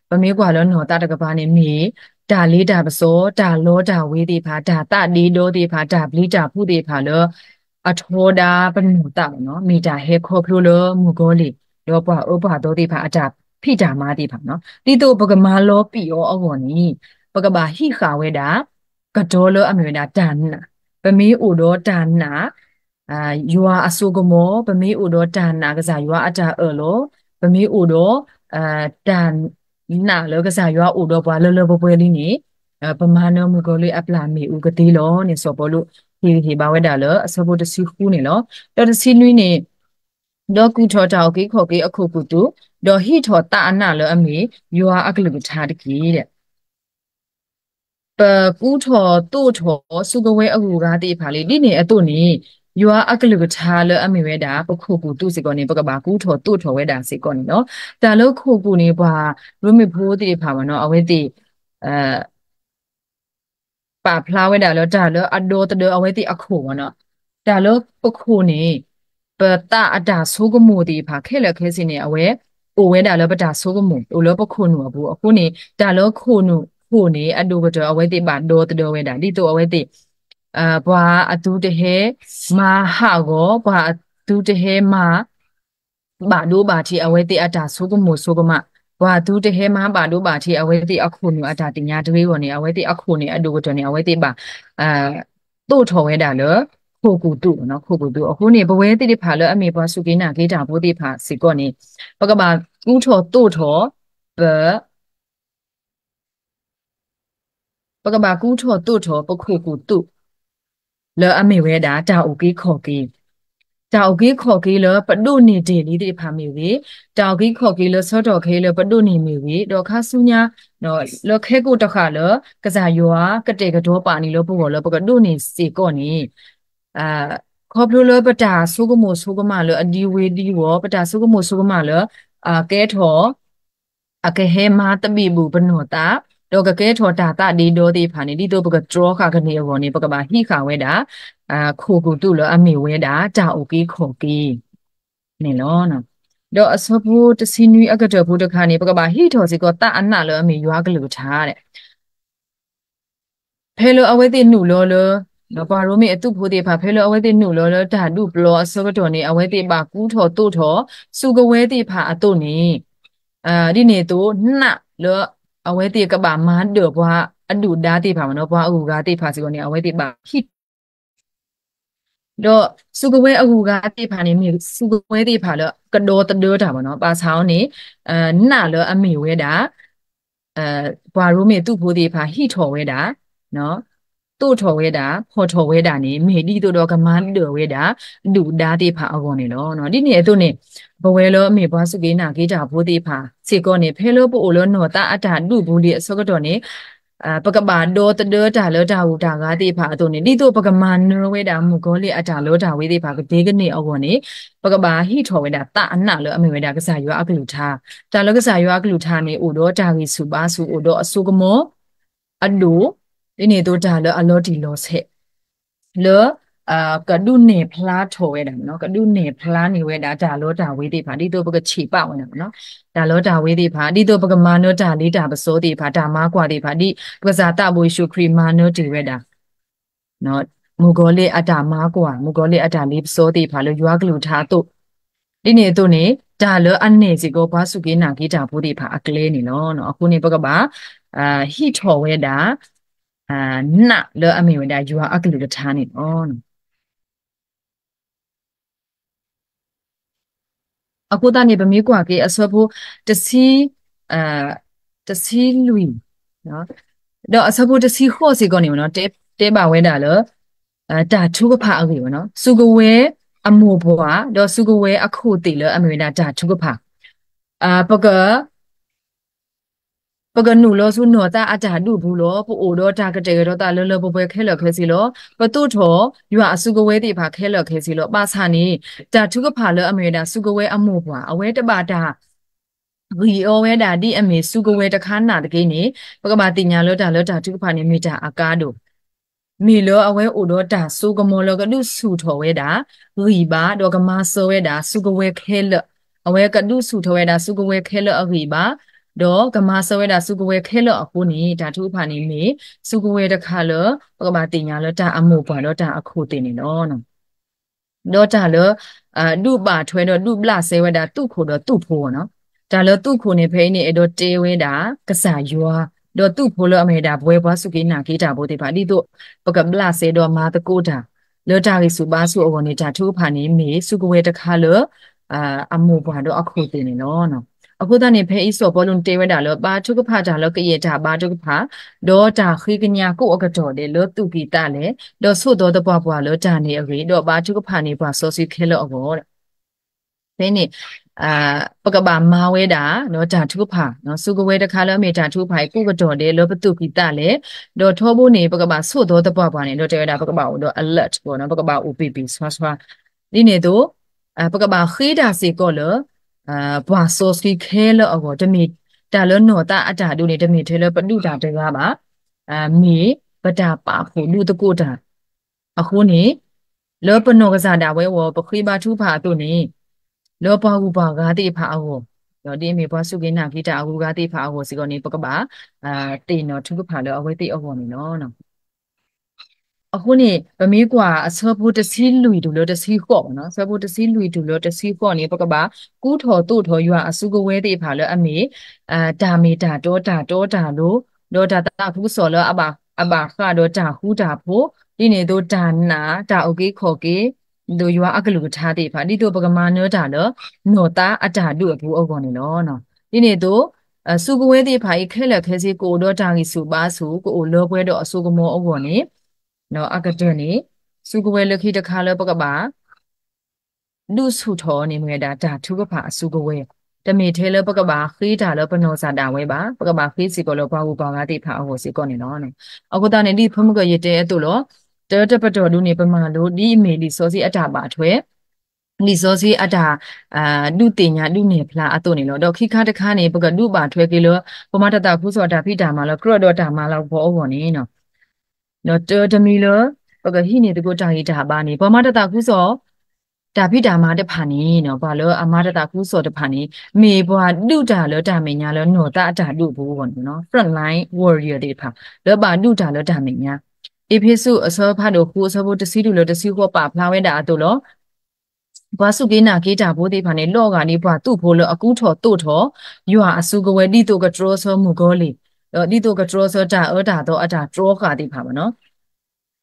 ပမ့ၢ်ကွၢ်လၢနီၢ်သးတကပၤန့ၣ် မ့ၢ်တၢ်လ့တၢ်ပစီ တၢ်လီတၢ်ဝ့ၤသ့ၣ်တဖၣ် တၢ်သးဒ့ဒီသ့ၣ်တဖၣ် တၢ်ပျံၤတၢ်ဖုးသ့ၣ်တဖၣ်လၢ အထီဒါပနီၢ်သးမ့ၢ်နီၤ မ့ၢ်တၢ်ဟဲခီဖျိလၢမုၣ်ကီၤလံၢ် ဒီးပှၤအၢပှၤသီသ့ၣ်တဖၣ် အတၢ်ဖံးတၢ်မၤသ့ၣ်တဖၣ်နီၤ. ဒ်သိးပကမၤလီၤပံာ်အီၤအဂီၢ်န့ၣ် ပကဘၣ်ဟံးဃာ်ဝဲဒၣ် ကတီၢ်လၢအမ့ၢ်ဝဲဒၣ်တၢ်နာ်, ပမ့ၢ်အိၣ်ဒီးတၢ်နာ် ယွၤအစိကမီၤ, ပမ့ၢ်အိၣ်ဒီးတၢ်နာ်ကစၢ်ယွၤအတၢ်အၢၣ်လီၤ, ပမ့ၢ်အိၣ်ဒီး တၢ်နာ်လၢကစၢ်ယွၤအိၣ်ဒီးပှၤလၢလၢပှဲၤပှဲၤလံန့ၣ် ပမၤနၢၤမုၣ်ကီၤလံၢ်အပျၢ်မ့ၣ်အူကသ့လီၤန့ၣ် စီၤပီလူး ဟ့ၣ်ဂံၢ်ဟ့ၣ်ဘါဝဲဒၣ်လၢအဆၢဖိတဆံဃုန့ၣ်လီၤ. ဒီးတဆံနွံန့ၣ် ဒီးကူၣ်ထီၣ်တၢ်အုၣ်က့ၤခီၣ်က့ၤအခိၣ်ကူၣ်သူၣ်, ဒီးဟံးထီၣ်သးအနးလၢအမ့ၢ် ယွၤအကလုၢ်ကထါတက့ၢ်. ပကူထီၣ်သိးထီၣ်စုကဝဲၤအဂုၤအဂၤသ့ၣ်တဖၣ်လံ. ဒ်န့ၣ်အသိးန့ၣ် ယွၤအကလုၢ်ကထါလၢအမ့ၢ်ဝဲဒၣ် ပခိၣ်ကူၣ်သူၣ်စ့ၢ်ကီးန့ၣ် ပကဘၣ်ကူထီၣ်သိးထီၣ်ဝဲဒၣ်စ့ၢ်ကီးန့ၣ်လီၤ. တၢ်လၢခိၣ်ကူၣ်န့ၣ် ပှၤရိမ့ၤဖိသ့ၣ်တဖၣ်မ့ၢ်နီၤ အဝဲသ့ၣ် ပာ်ဖျါဝဲဒၣ်လၢတၢ်လၢအဒီသဒၢအဝဲသ့ၣ်အခိၣ်မ့ၢ်နီၤ. တၢ်လၢပခိၣ်န့ၣ် ပသးအတၢ်ဆိကမိၣ်သ့ၣ်တဖၣ် ခဲလၢာ်ခဲဆ့န့ၣ် အဝဲအိၣ်ဝဲဒၣ်လၢပတၢ်ဆိကမိၣ် အိၣ်လၢပခိၣ်နူာ်အပူၤ. အဃိန့ၣ် တၢ်လၢခိၣ်နူာ်ခိၣ်န့ၣ် အဒိၣ်ကတၢၢ်အဝဲသ့ၣ်ဘၣ်ဒီသဒၢဝဲဒၣ် ဒ်သိးအဝဲသ့ၣ် ပှၤအသုတဟဲမၤဟးဂီၤ ပှၤအသုတဟဲမၤ ဘၣ်ဒိဘၣ်ထံးအဝဲသ့ၣ်အတၢ်ဆိကမိၣ်ဆိကမး, ပှၤသုတဟဲမၤဘၣ်ဒိဘၣ်ထံးအဝဲသ့ၣ်အခိၣ်နူာ်အတၢ်သ့ၣ်ညါတဂ့ၤအဂီၢ်န့ၣ် အဝဲသ့ၣ်အခိၣ်န့ၣ် အဒိၣ်ကတၢၢ်န့ၣ် အဝဲသ့ၣ်ဘၣ် သိးထီၣ်ဝဲဒၣ်လၢ ခိၣ်ကူၣ်သူၣ်မ့ၢ်နီၤ ခိၣ်ကူၣ်သူၣ်. အဃိန့ၣ် ပဝဲသ့ၣ်တဖၣ်လၢအမ့ၢ်ပှၤစူၢ်က့ၤနာ်က့ၤတၢ်ဖိသ့ၣ်တဖၣ်စ့ၢ်ကီးန့ၣ် ပကဘၣ်ကူထီၣ်သိးထီၣ် ပ ပကဘၣ်ကူထီၣ်သိးထီၣ်ပခိၣ်ကူၣ်သိး လၢအမ့ၢ်ဝဲဒၣ်တၢ်အုၣ်က့ၤခီၣ်က့ၤ, တၢ်အုၣ်က့ၤခီၣ်က့ၤလၢပဒိးန့ၢ်တ့ၢ်လံသ့ၣ်တဖၣ်မ့ၢ်ဂ့ၤ, တၢ်အုၣ်က့ၤခီၣ်က့ၤလၢဆၢကတီၢ်ခဲအံၤလၢပဒိးန့ၢ်မ့ၢ်ဂ့ၤ, ဒီးခါဆူညါ လၢခဲကိာ်တဃၣ်လၢ ကစၢ်ယွၤကတဲာ်ကတီၤပာ်န့ၢ်လၢပဂီၢ်လၢပကဒိးန့ၢ်စ့ၢ်ကီးန့ၣ် ခီဖျိလၢပတၢ်ဆိကမိၣ်ဆိကမးလၢအဒံဝ့ဒံဝီၤ, ပတၢ်ဆိကမိၣ်ဆိကမးလၢ အကဲထီၣ် အကဟဲမၤသဘံၣ်ဘုၣ်ပနီၢ်သး, ဒီးကကဲထီၣ်တၢ်သးဒ့ဒီသ့ၣ်တဖၣ်န့ၣ် ဒ်သိးပကတြီဃာ်ကန့ၢ်အဂီၢ်န့ၣ် ပကဘၣ်ဟံးဃာ်ဝဲဒၣ် ခိၣ်ကူၣ်သိးလၢအမ့ၢ်ဝဲဒၣ် တၢ်အုၣ်က့ၤခီၣ်က့ၤန့ၣ်လီၤ. ဒီးအဆၢဖိတဆံနွံအကတၢၢ်ဖိတခါန့ၣ် ပကဘၣ်ဟံးထီၣ်စ့ၢ်ကီးသးအနးလၢအမ့ၢ်ယွၤအကလုၢ်ကထါ ဖဲလၢအဝဲသ့ၣ်နုာ်လီၤလၢ ပှၤရိမ့ၤအသုးဖိသ့ၣ်တဖၣ် ဖဲလၢအဝဲသ့ၣ်နုာ်လီၤလၢတၢ်ဒူၣ်ပျီအဆၢကတီၢ်န့ၣ် အဝဲသ့ၣ်ဘၣ်ကူထီၣ်သိးထီၣ် စုကဝဲၤသ့ၣ်တဖၣ်အသိးန့ၣ် ဒ်န့ၣ်အသိး နးလၢအဝဲသ့ၣ်ကဘၣ်မၤဒၢၣ်ပှၤအဒုၣ်ဒါသ့ၣ်တဖၣ်မ့ၢ်နီၤ ပှၤအဂုၤအဂၤသ့ၣ်တဖၣ်စ့ၢ်ကီးန့ၣ် အဝဲသ့ၣ်ဘၣ်ဟံးထီၣ် ဒီးစုကဝဲၤအဂုၤအဂၤသ့ၣ်တဖၣ်န့ၣ် မ့ၢ်စုကဝဲၤသ့ၣ်တဖၣ်လၢကဒီသဒၢတၢ်မ့ၢ်နီၤ ဘၣ်ဆၣ်အီၤန့ၣ် နးလၢအမ့ၢ်ဝဲဒၣ် ပှၤရိမ့ၤသုးဖိသ့ၣ်တဖၣ်ဟံးထီၣ်ဝဲဒၣ် သိးထီၣ်ဝဲဒၣ် ဖီၣ်ထီၣ်ဝဲဒၣ်န့ၣ် မ့ၢ်ဒ်သိးဒီးကမၤဒၢၣ်ဝဲဒၣ် ဒုၣ်ဒါသ့ၣ်တဖၣ်အဂီၢ်န့ၣ်လီၤ. ဒ်န့ၣ်အသိးန့ၣ် ပဝဲလၢမ့ၢ်ပှၤစူၢ်က့ၤနာ်က့ၤတၢ်ဖိသ့ၣ်တဖၣ်စ့ၢ်ကီးန့ၣ် ဖဲလၢပအိၣ်လၢနီၢ်သးအတၢ်ဒူၣ်ပူၤလံအဆၢကတီၢ်န့ၣ် ပကဘၣ်ဒီသဒၢတၢ်လၢတၢ်ဂုၤတၢ်ဂၤသ့ၣ်တဖၣ်အသိးန့ၣ် ဒ်သိးပကမၤနၢၤဝဲဒၣ်မုၣ်ကီၤလံၢ်အတၢ်လီတၢ်ဝ့ၤသ့ၣ်တဖၣ်ကဒဲကန့ၢ်အဂီၢ်န့ၣ် ပကဘၣ်ဟံးထီၣ်ဝဲဒၣ်သးအနးလၢအမ့ၢ်ဝဲဒၣ်ကစၢ်ယွၤအကလုၢ်ကထါ, တၢ်လၢကစၢ်ယွၤအကလုၢ်ကထါန့ၣ် အိၣ်ဒီးတၢ်ဂံၢ်ဆူၣ်ဘါဆူၣ် အိၣ်ဒီးအစိကမီၤ အဒိၣ်, ဒ်န့ၣ်အသိးတၢ်လၢအလီၤတံၢ်လီၤဆဲး လၢ ကဒုးနဲၣ်ဖျါထီၣ်ဝဲဒၣ်မ့ၢ်နီၤ ကဒုးနဲၣ်ဖျါန့ၢ်ဝဲဒၣ်တၢ်လီတၢ်ဝ့ၤသ့ၣ်တဖၣ် ဒ်သိးပကဆံးပာ်ဝဲဒၣ်မ့ၢ်နီၤ တၢ်လီတၢ်ဝ့ၤသ့ၣ်တဖၣ် ဒ်သိးပကမၤနၢၤတၢ်လ့တၢ်ပစီသ့ၣ်တဖၣ် တၢ်မၤကွၢ်သ့ၣ်တဖၣ် ဒ်ပကစၢ်သးဘိယ့ၣ်ၡူးခရံာ်မၤနၢၤတ့ၢ်ဝဲဒၣ် မုၣ်ကီၤလံၢ်အတၢ်မၤကွၢ် မုၣ်ကီၤလံၢ်အတၢ်လ့ပစီသ့ၣ်တဖၣ်လၢယွၤကလုၢ်ကထါအသိး, ဒ်န့ၣ်အသိးန့ၣ် တၢ်လၢအနဲၣ်စ့ၢ်ကီးပှၤစူၢ်က့ၤနာ်က့ၤတၢ်ဖိသ့ၣ်တဖၣ်အကျဲန့ၣ်လီၤ. အဃိန့ၣ် ပကဘၣ် ဟံးထီၣ်ဝဲဒၣ် နးလၢအမ့ၢ်ဝဲဒၣ်ယွၤအကလုၢ်ကထါန့ၣ်လီၤ. အဃိသတးန့ၣ် ပမ့ၢ်ကွၢ်က့ၤအဆၢဖိ တဆံ တဆံလွံၢ် ဒီးအဆၢဖိတဆံဃိးစ့ၢ်ကီးန့ၣ်မ့ၢ်နီၤ တဲ တဲဘၣ်ဝဲဒၣ်လၢ တၢ်ထုကဖၣ်အဂ့ၢ်မ့ၢ်နီၤ စုကဝဲၤအမိၢ်ပှၢ် ဒီးစုကဝဲၤအခိၣ်သ့ၣ်လၢအမ့ၢ်ဝဲဒၣ်တၢ်ထုကဖၣ် ပက ပကနုာ်လီၤဆူနီၢ်သးအတၢ်ဒူၣ်ပူၤလီၤ. ပအိၣ်ဒီးတၢ်ကတဲာ်ကတီၤသးလၢလၢပှဲၤပှဲၤခဲလၢာ်ခဲဆ့လီၤ. ပသိးထီၣ်ယွၤအစုကဝဲၤသ့ၣ်တဖၣ်ခဲလၢာ်ခဲဆ့လီၤ. ဘၣ်ဆၣ်န့ၣ် တၢ်ထုကဖၣ်လၢအမ့ၢ်ဝဲဒၣ်စုကဝဲၤအမိၢ်ပှၢ် အဝဲတဘၣ်တၢ် ဂံၢ်အီၤဝဲဒၣ်ဒ်အမ့ၢ်စုကဝဲၤတခါနာ်သက့န့ၣ် ပကဘၣ်သ့ၣ်ညါလၢတၢ်လၢတၢ်ထုကဖၣ်န့ၣ် မ့ၢ်တၢ်အကါဒိၣ် မ့ၢ်လၢအဝဲအိၣ်ဒီးတၢ်စိကမီၤလၢကဒုးဆူၣ်ထီၣ်ဝဲဒၣ် ဂံၢ်ဘါ ဒီးကမၤစၢၤဝဲဒၣ်စုကဝဲၤခဲလၢာ်, အဝဲကဒုးဆူၣ်ထီၣ်ဝဲဒၣ်စုကဝဲၤခဲလၢာ်အဂံၢ်ဘါ, ဒီးကမၤစၢၤဝဲဒၣ်စုကဝဲၤခဲလၢာ်အဃိန့ၣ် တၢ်ထုကဖၣ်န့ၣ်မ့ၢ် စုကဝဲၤတခါလၢ ပကဘၣ်သ့ၣ်ညါလၢတၢ်အမိၢ်ပှၢ်ဒီးတၢ်အခိၣ်သ့ၣ်န့ၣ်လီၤ. ဒီးတၢ်လၢ ဒုးဘၣ်ထွဲဒီးဒုးဘျးစဲဝဲဒၣ်သုးခိၣ်ဒီးသုးဖိနီၤ. တၢ်လၢသုးခိၣ်န့ၣ် ဖဲအံၤန့ၣ် အဲၣ်ဒိးတဲဝဲဒၣ်ကစၢ်ယွၤ, ဒီးသုးဖိလၢအမ့ၢ်ဒၣ်ပဝဲပှၤစူၢ်က့ၤနာ်က့ၤတၢ်ဖိသ့ၣ်တဖၣ် ဒ်သိးပကဘျးစဲဒီးမၤသကိးတၢ် လၢတၢ်ဂံၢ်ဆူၣ်ဘါဆူၣ်အဂီၢ်န့ၣ် တၢ်ထုကဖၣ်န့ၣ်မ့ၢ် စုကဝဲၤတခါလၢ အမိၢ်ပှၢ်ဒီးအခိၣ်သ့ၣ်န့ၣ်လီၤ. အဃိသတးန့ၣ် ဖဲအံၤစီၤပီလူးန့ၣ်တဲဝဲဒၣ်လၢ ဘါထုကဖၣ်တၢ်လၢကယဲၢ်တၢ်ဘါထုကဖၣ်, ဒီးတၢ်ဃ့ကညးကိးအကတီၢ်ဒဲးလၢသူၣ်ကံၢ်သးလဲ, ဒီးဆိးသီသပှၢ်ပှၢ်လၢတၢ်န့ၣ်အဂ့ၢ်, ဒီးဘါထုကဖၣ်န့ၢ်ပှၤစီဆှံခဲလၢာ်အဂီၢ် ဖဲန့ၣ် ပကဘၣ်မၤဝဲဒၣ် တၢ်ထုကဖၣ်, စုကဝဲၤတခါလၢအမ့ၢ်တၢ်ထုကဖၣ်အံၤ ကိးကတီၢ်ဒဲးလၢပသူၣ်ကံၢ်သးလဲ, ဒီးထီဘိန့ၣ် ပကဘၣ်ဆိးသီသပှၢ်ပှၢ်န့ၣ် ဒီးတဲဝဲဒၣ် ပကဘၣ်အိၣ်ဒီး alert ပကဘၣ်အိၣ်ပ့ၤပ့ၤဆှါဆှါ, ဒ်န့ၣ်အသိး ပကဘၣ်ဃ့တၢ်စ့ၢ်ကီးလၢ ပှၤစီဆှံခဲလၢာ်အဂီၢ်, တမ့ၢ်တၢ်လၢနီၢ်သးအတၢ်ဒူၣ်န့ၣ် တမ့ၢ်ထဲလၢပဒူၣ်တၢ်တဂၤဘၣ်, မ့ၢ်ပတၢ်ပာ်ဖှိၣ်ဒူသကိးတၢ် အဃိန့ၣ် လၢပနီၢ်ကစၢ်ဒၣ်ဝဲအဂီၢ် ပဃ့ဘါထုကဖၣ်အသိးန့ၣ် လၢပှၤဂုၤပှၤဂၤသ့ၣ်တဖၣ်အဂီၢ်, ဒီးဒ်အမ့ၢ်ပှၤစူၢ်က့ၤနာ်က့ၤတၢ်အဂုၤအဂၤသ့ၣ်တဖၣ်အဂီၢ်စ့ၢ်ကီးန့ၣ် ပကဘၣ် သ့ၣ်နီၣ်ထုကဖၣ်လၢအဝဲသ့ၣ်အဂီၢ်န့ၣ်လီၤ. အဃိန့ၣ် ပမ့ၢ်ကွၢ်အဆၢဖိတဆံလွံၢ်တုၤလၢတဆံဃိးမ့ၢ်နီၤ, အဆၢဖိတဆံလွံၢ်တုၤလၢတဆံဃိးန့ၣ် ပကဘၣ်ကူထီၣ်သိးထီၣ်ယွၤအစုကဝဲၤသ့ၣ်တဖၣ်လၢအမ့ၢ် တၢ်မ့ၢ်တၢ်တီတၢ်တီတၢ်လိၤ, ဒီးတၢ်သးခုကစီၣ်လၢအဘၣ်ဃးဒီးတၢ်ဃူတၢ်ဖိး, ဒ်န့ၣ်အသိးတၢ်နာ်, တၢ်အုၣ်က့ၤခီၣ်က့ၤ, ဒ်သိးယွၤအကလုၢ်ကထါသ့ၣ်တဖၣ်, ဒ်သိးပကမၤနၢၤတၢ်လၢ နီၢ်သးအတၢ်ဒူၣ်အပူၤအဂီၢ်န့ၣ်လီၤ. ဒ်န့ၣ်အသိး စုကဝဲၤသ့ၣ်တဖၣ်အံၤ ခဲလၢာ်ခဲဆ့ ကအိၣ်ဒီးတၢ်ဂံၢ်ဆူၣ်ဘါဆူၣ် ကအိၣ်လၢပှဲၤဒီးအစိကမီၤအဂီၢ်န့ၣ် အကတၢၢ်န့ၣ် စုကဝဲၤလၢခံတခါလၢပကဘၣ် ဒုးဆူၣ်ထီၣ်န့ၣ်မ့ၢ်ဝဲဒၣ်တၢ်ထုကဖၣ်အစုကဝဲၤ, တမ့ၢ်ထဲလၢပကဘၣ်ဃ့တၢ်လၢပနီၢ်စၢ်ဒၣ်ဝဲဘၣ်, ပကဘၣ်ဃ့စ့ၢ်ကီးလၢပှၤဂုၤပှၤဂၤသ့ၣ်တဖၣ်အဂီၢ်စ့ၢ်ကီးန့ၣ်လီၤ. အဃိသတးန့ၣ် ဒ်ဖုမုၢ်ကၢၢ်ယတဲအသိးလီၤ. တၢတပတီၢ်ဒုန့ၣ် ပမၤလိဒ်အမ့ၢ်လံာ်စီဆှံအတၢ်ဘၣ်ထွဲ လံာ်စီဆှံအတၢ် ဒုးသ့ၣ်ညါဒုးနဲၣ်ဖျါအသိးန့ၣ်လီၤ. ဒီးခံခါတခါန့ၣ် ပကဒုးဘၣ်ထွဲက့ၤလၢ ပှၤမၤတၢ်သးခုကစီၣ်တၢ်ဖံးတၢ်မၤလၢကြၢးဒီးတၢ်မၤလၤကပီၤအဂီၢ်န့ၣ် ဒီးတၢတမံၤလၢ ပကဟံးန့ၢ်သကိးတၢ်ဂံၢ်တၢ်ဘါန့ၣ် ပှၤမၤတၢ်သးခုကစီၣ် တၢ်ဖံးတၢ်မၤတဖၣ်န့ၣ် ပှၤလၢအမၤတၢ်သးခုကစီၣ်တဖၣ်န့ၣ် မ့ၢ်ပှၤဒုးတၢ်လၢတၢ်မဲာ်ညါလၢနီၢ်သးအတၢ်ဒုးအပူၤအဂီၢ်န့ၣ် front line warrior သ့ၣ်တဖၣ် လၢဘၣ်ဒုးတၢ်လၢတၢ်မဲာ်ညါ. အ့းဖ့းစူးအဆၢဖးဒိၣ်ဃုအဆၢဖိတဆံလွံၢ်လၢတဆံဃိးပာ်ဖျါဝဲဒၣ်အသိးလီၤ. ပှၤစူၢ်က့ၤနာ်က့ၤတၢ်ဖိသ့ၣ်တဖၣ်န့ၣ် လီၤဂာ်ဒ်ပှၤသူၣ်ဖိလၢအကူထီၣ်သိးထီၣ် ယွၤအစုကဝဲၤ ဒ်သိးကတြီဆၢမုၣ်ကီၤလံၢ် ဒီးဒ်သိးကတြီဆၢတၢ်အၢတၢ်သီအတၢ်တြီဃာ်သ့ၣ်တဖၣ်ဘၣ်နီၤ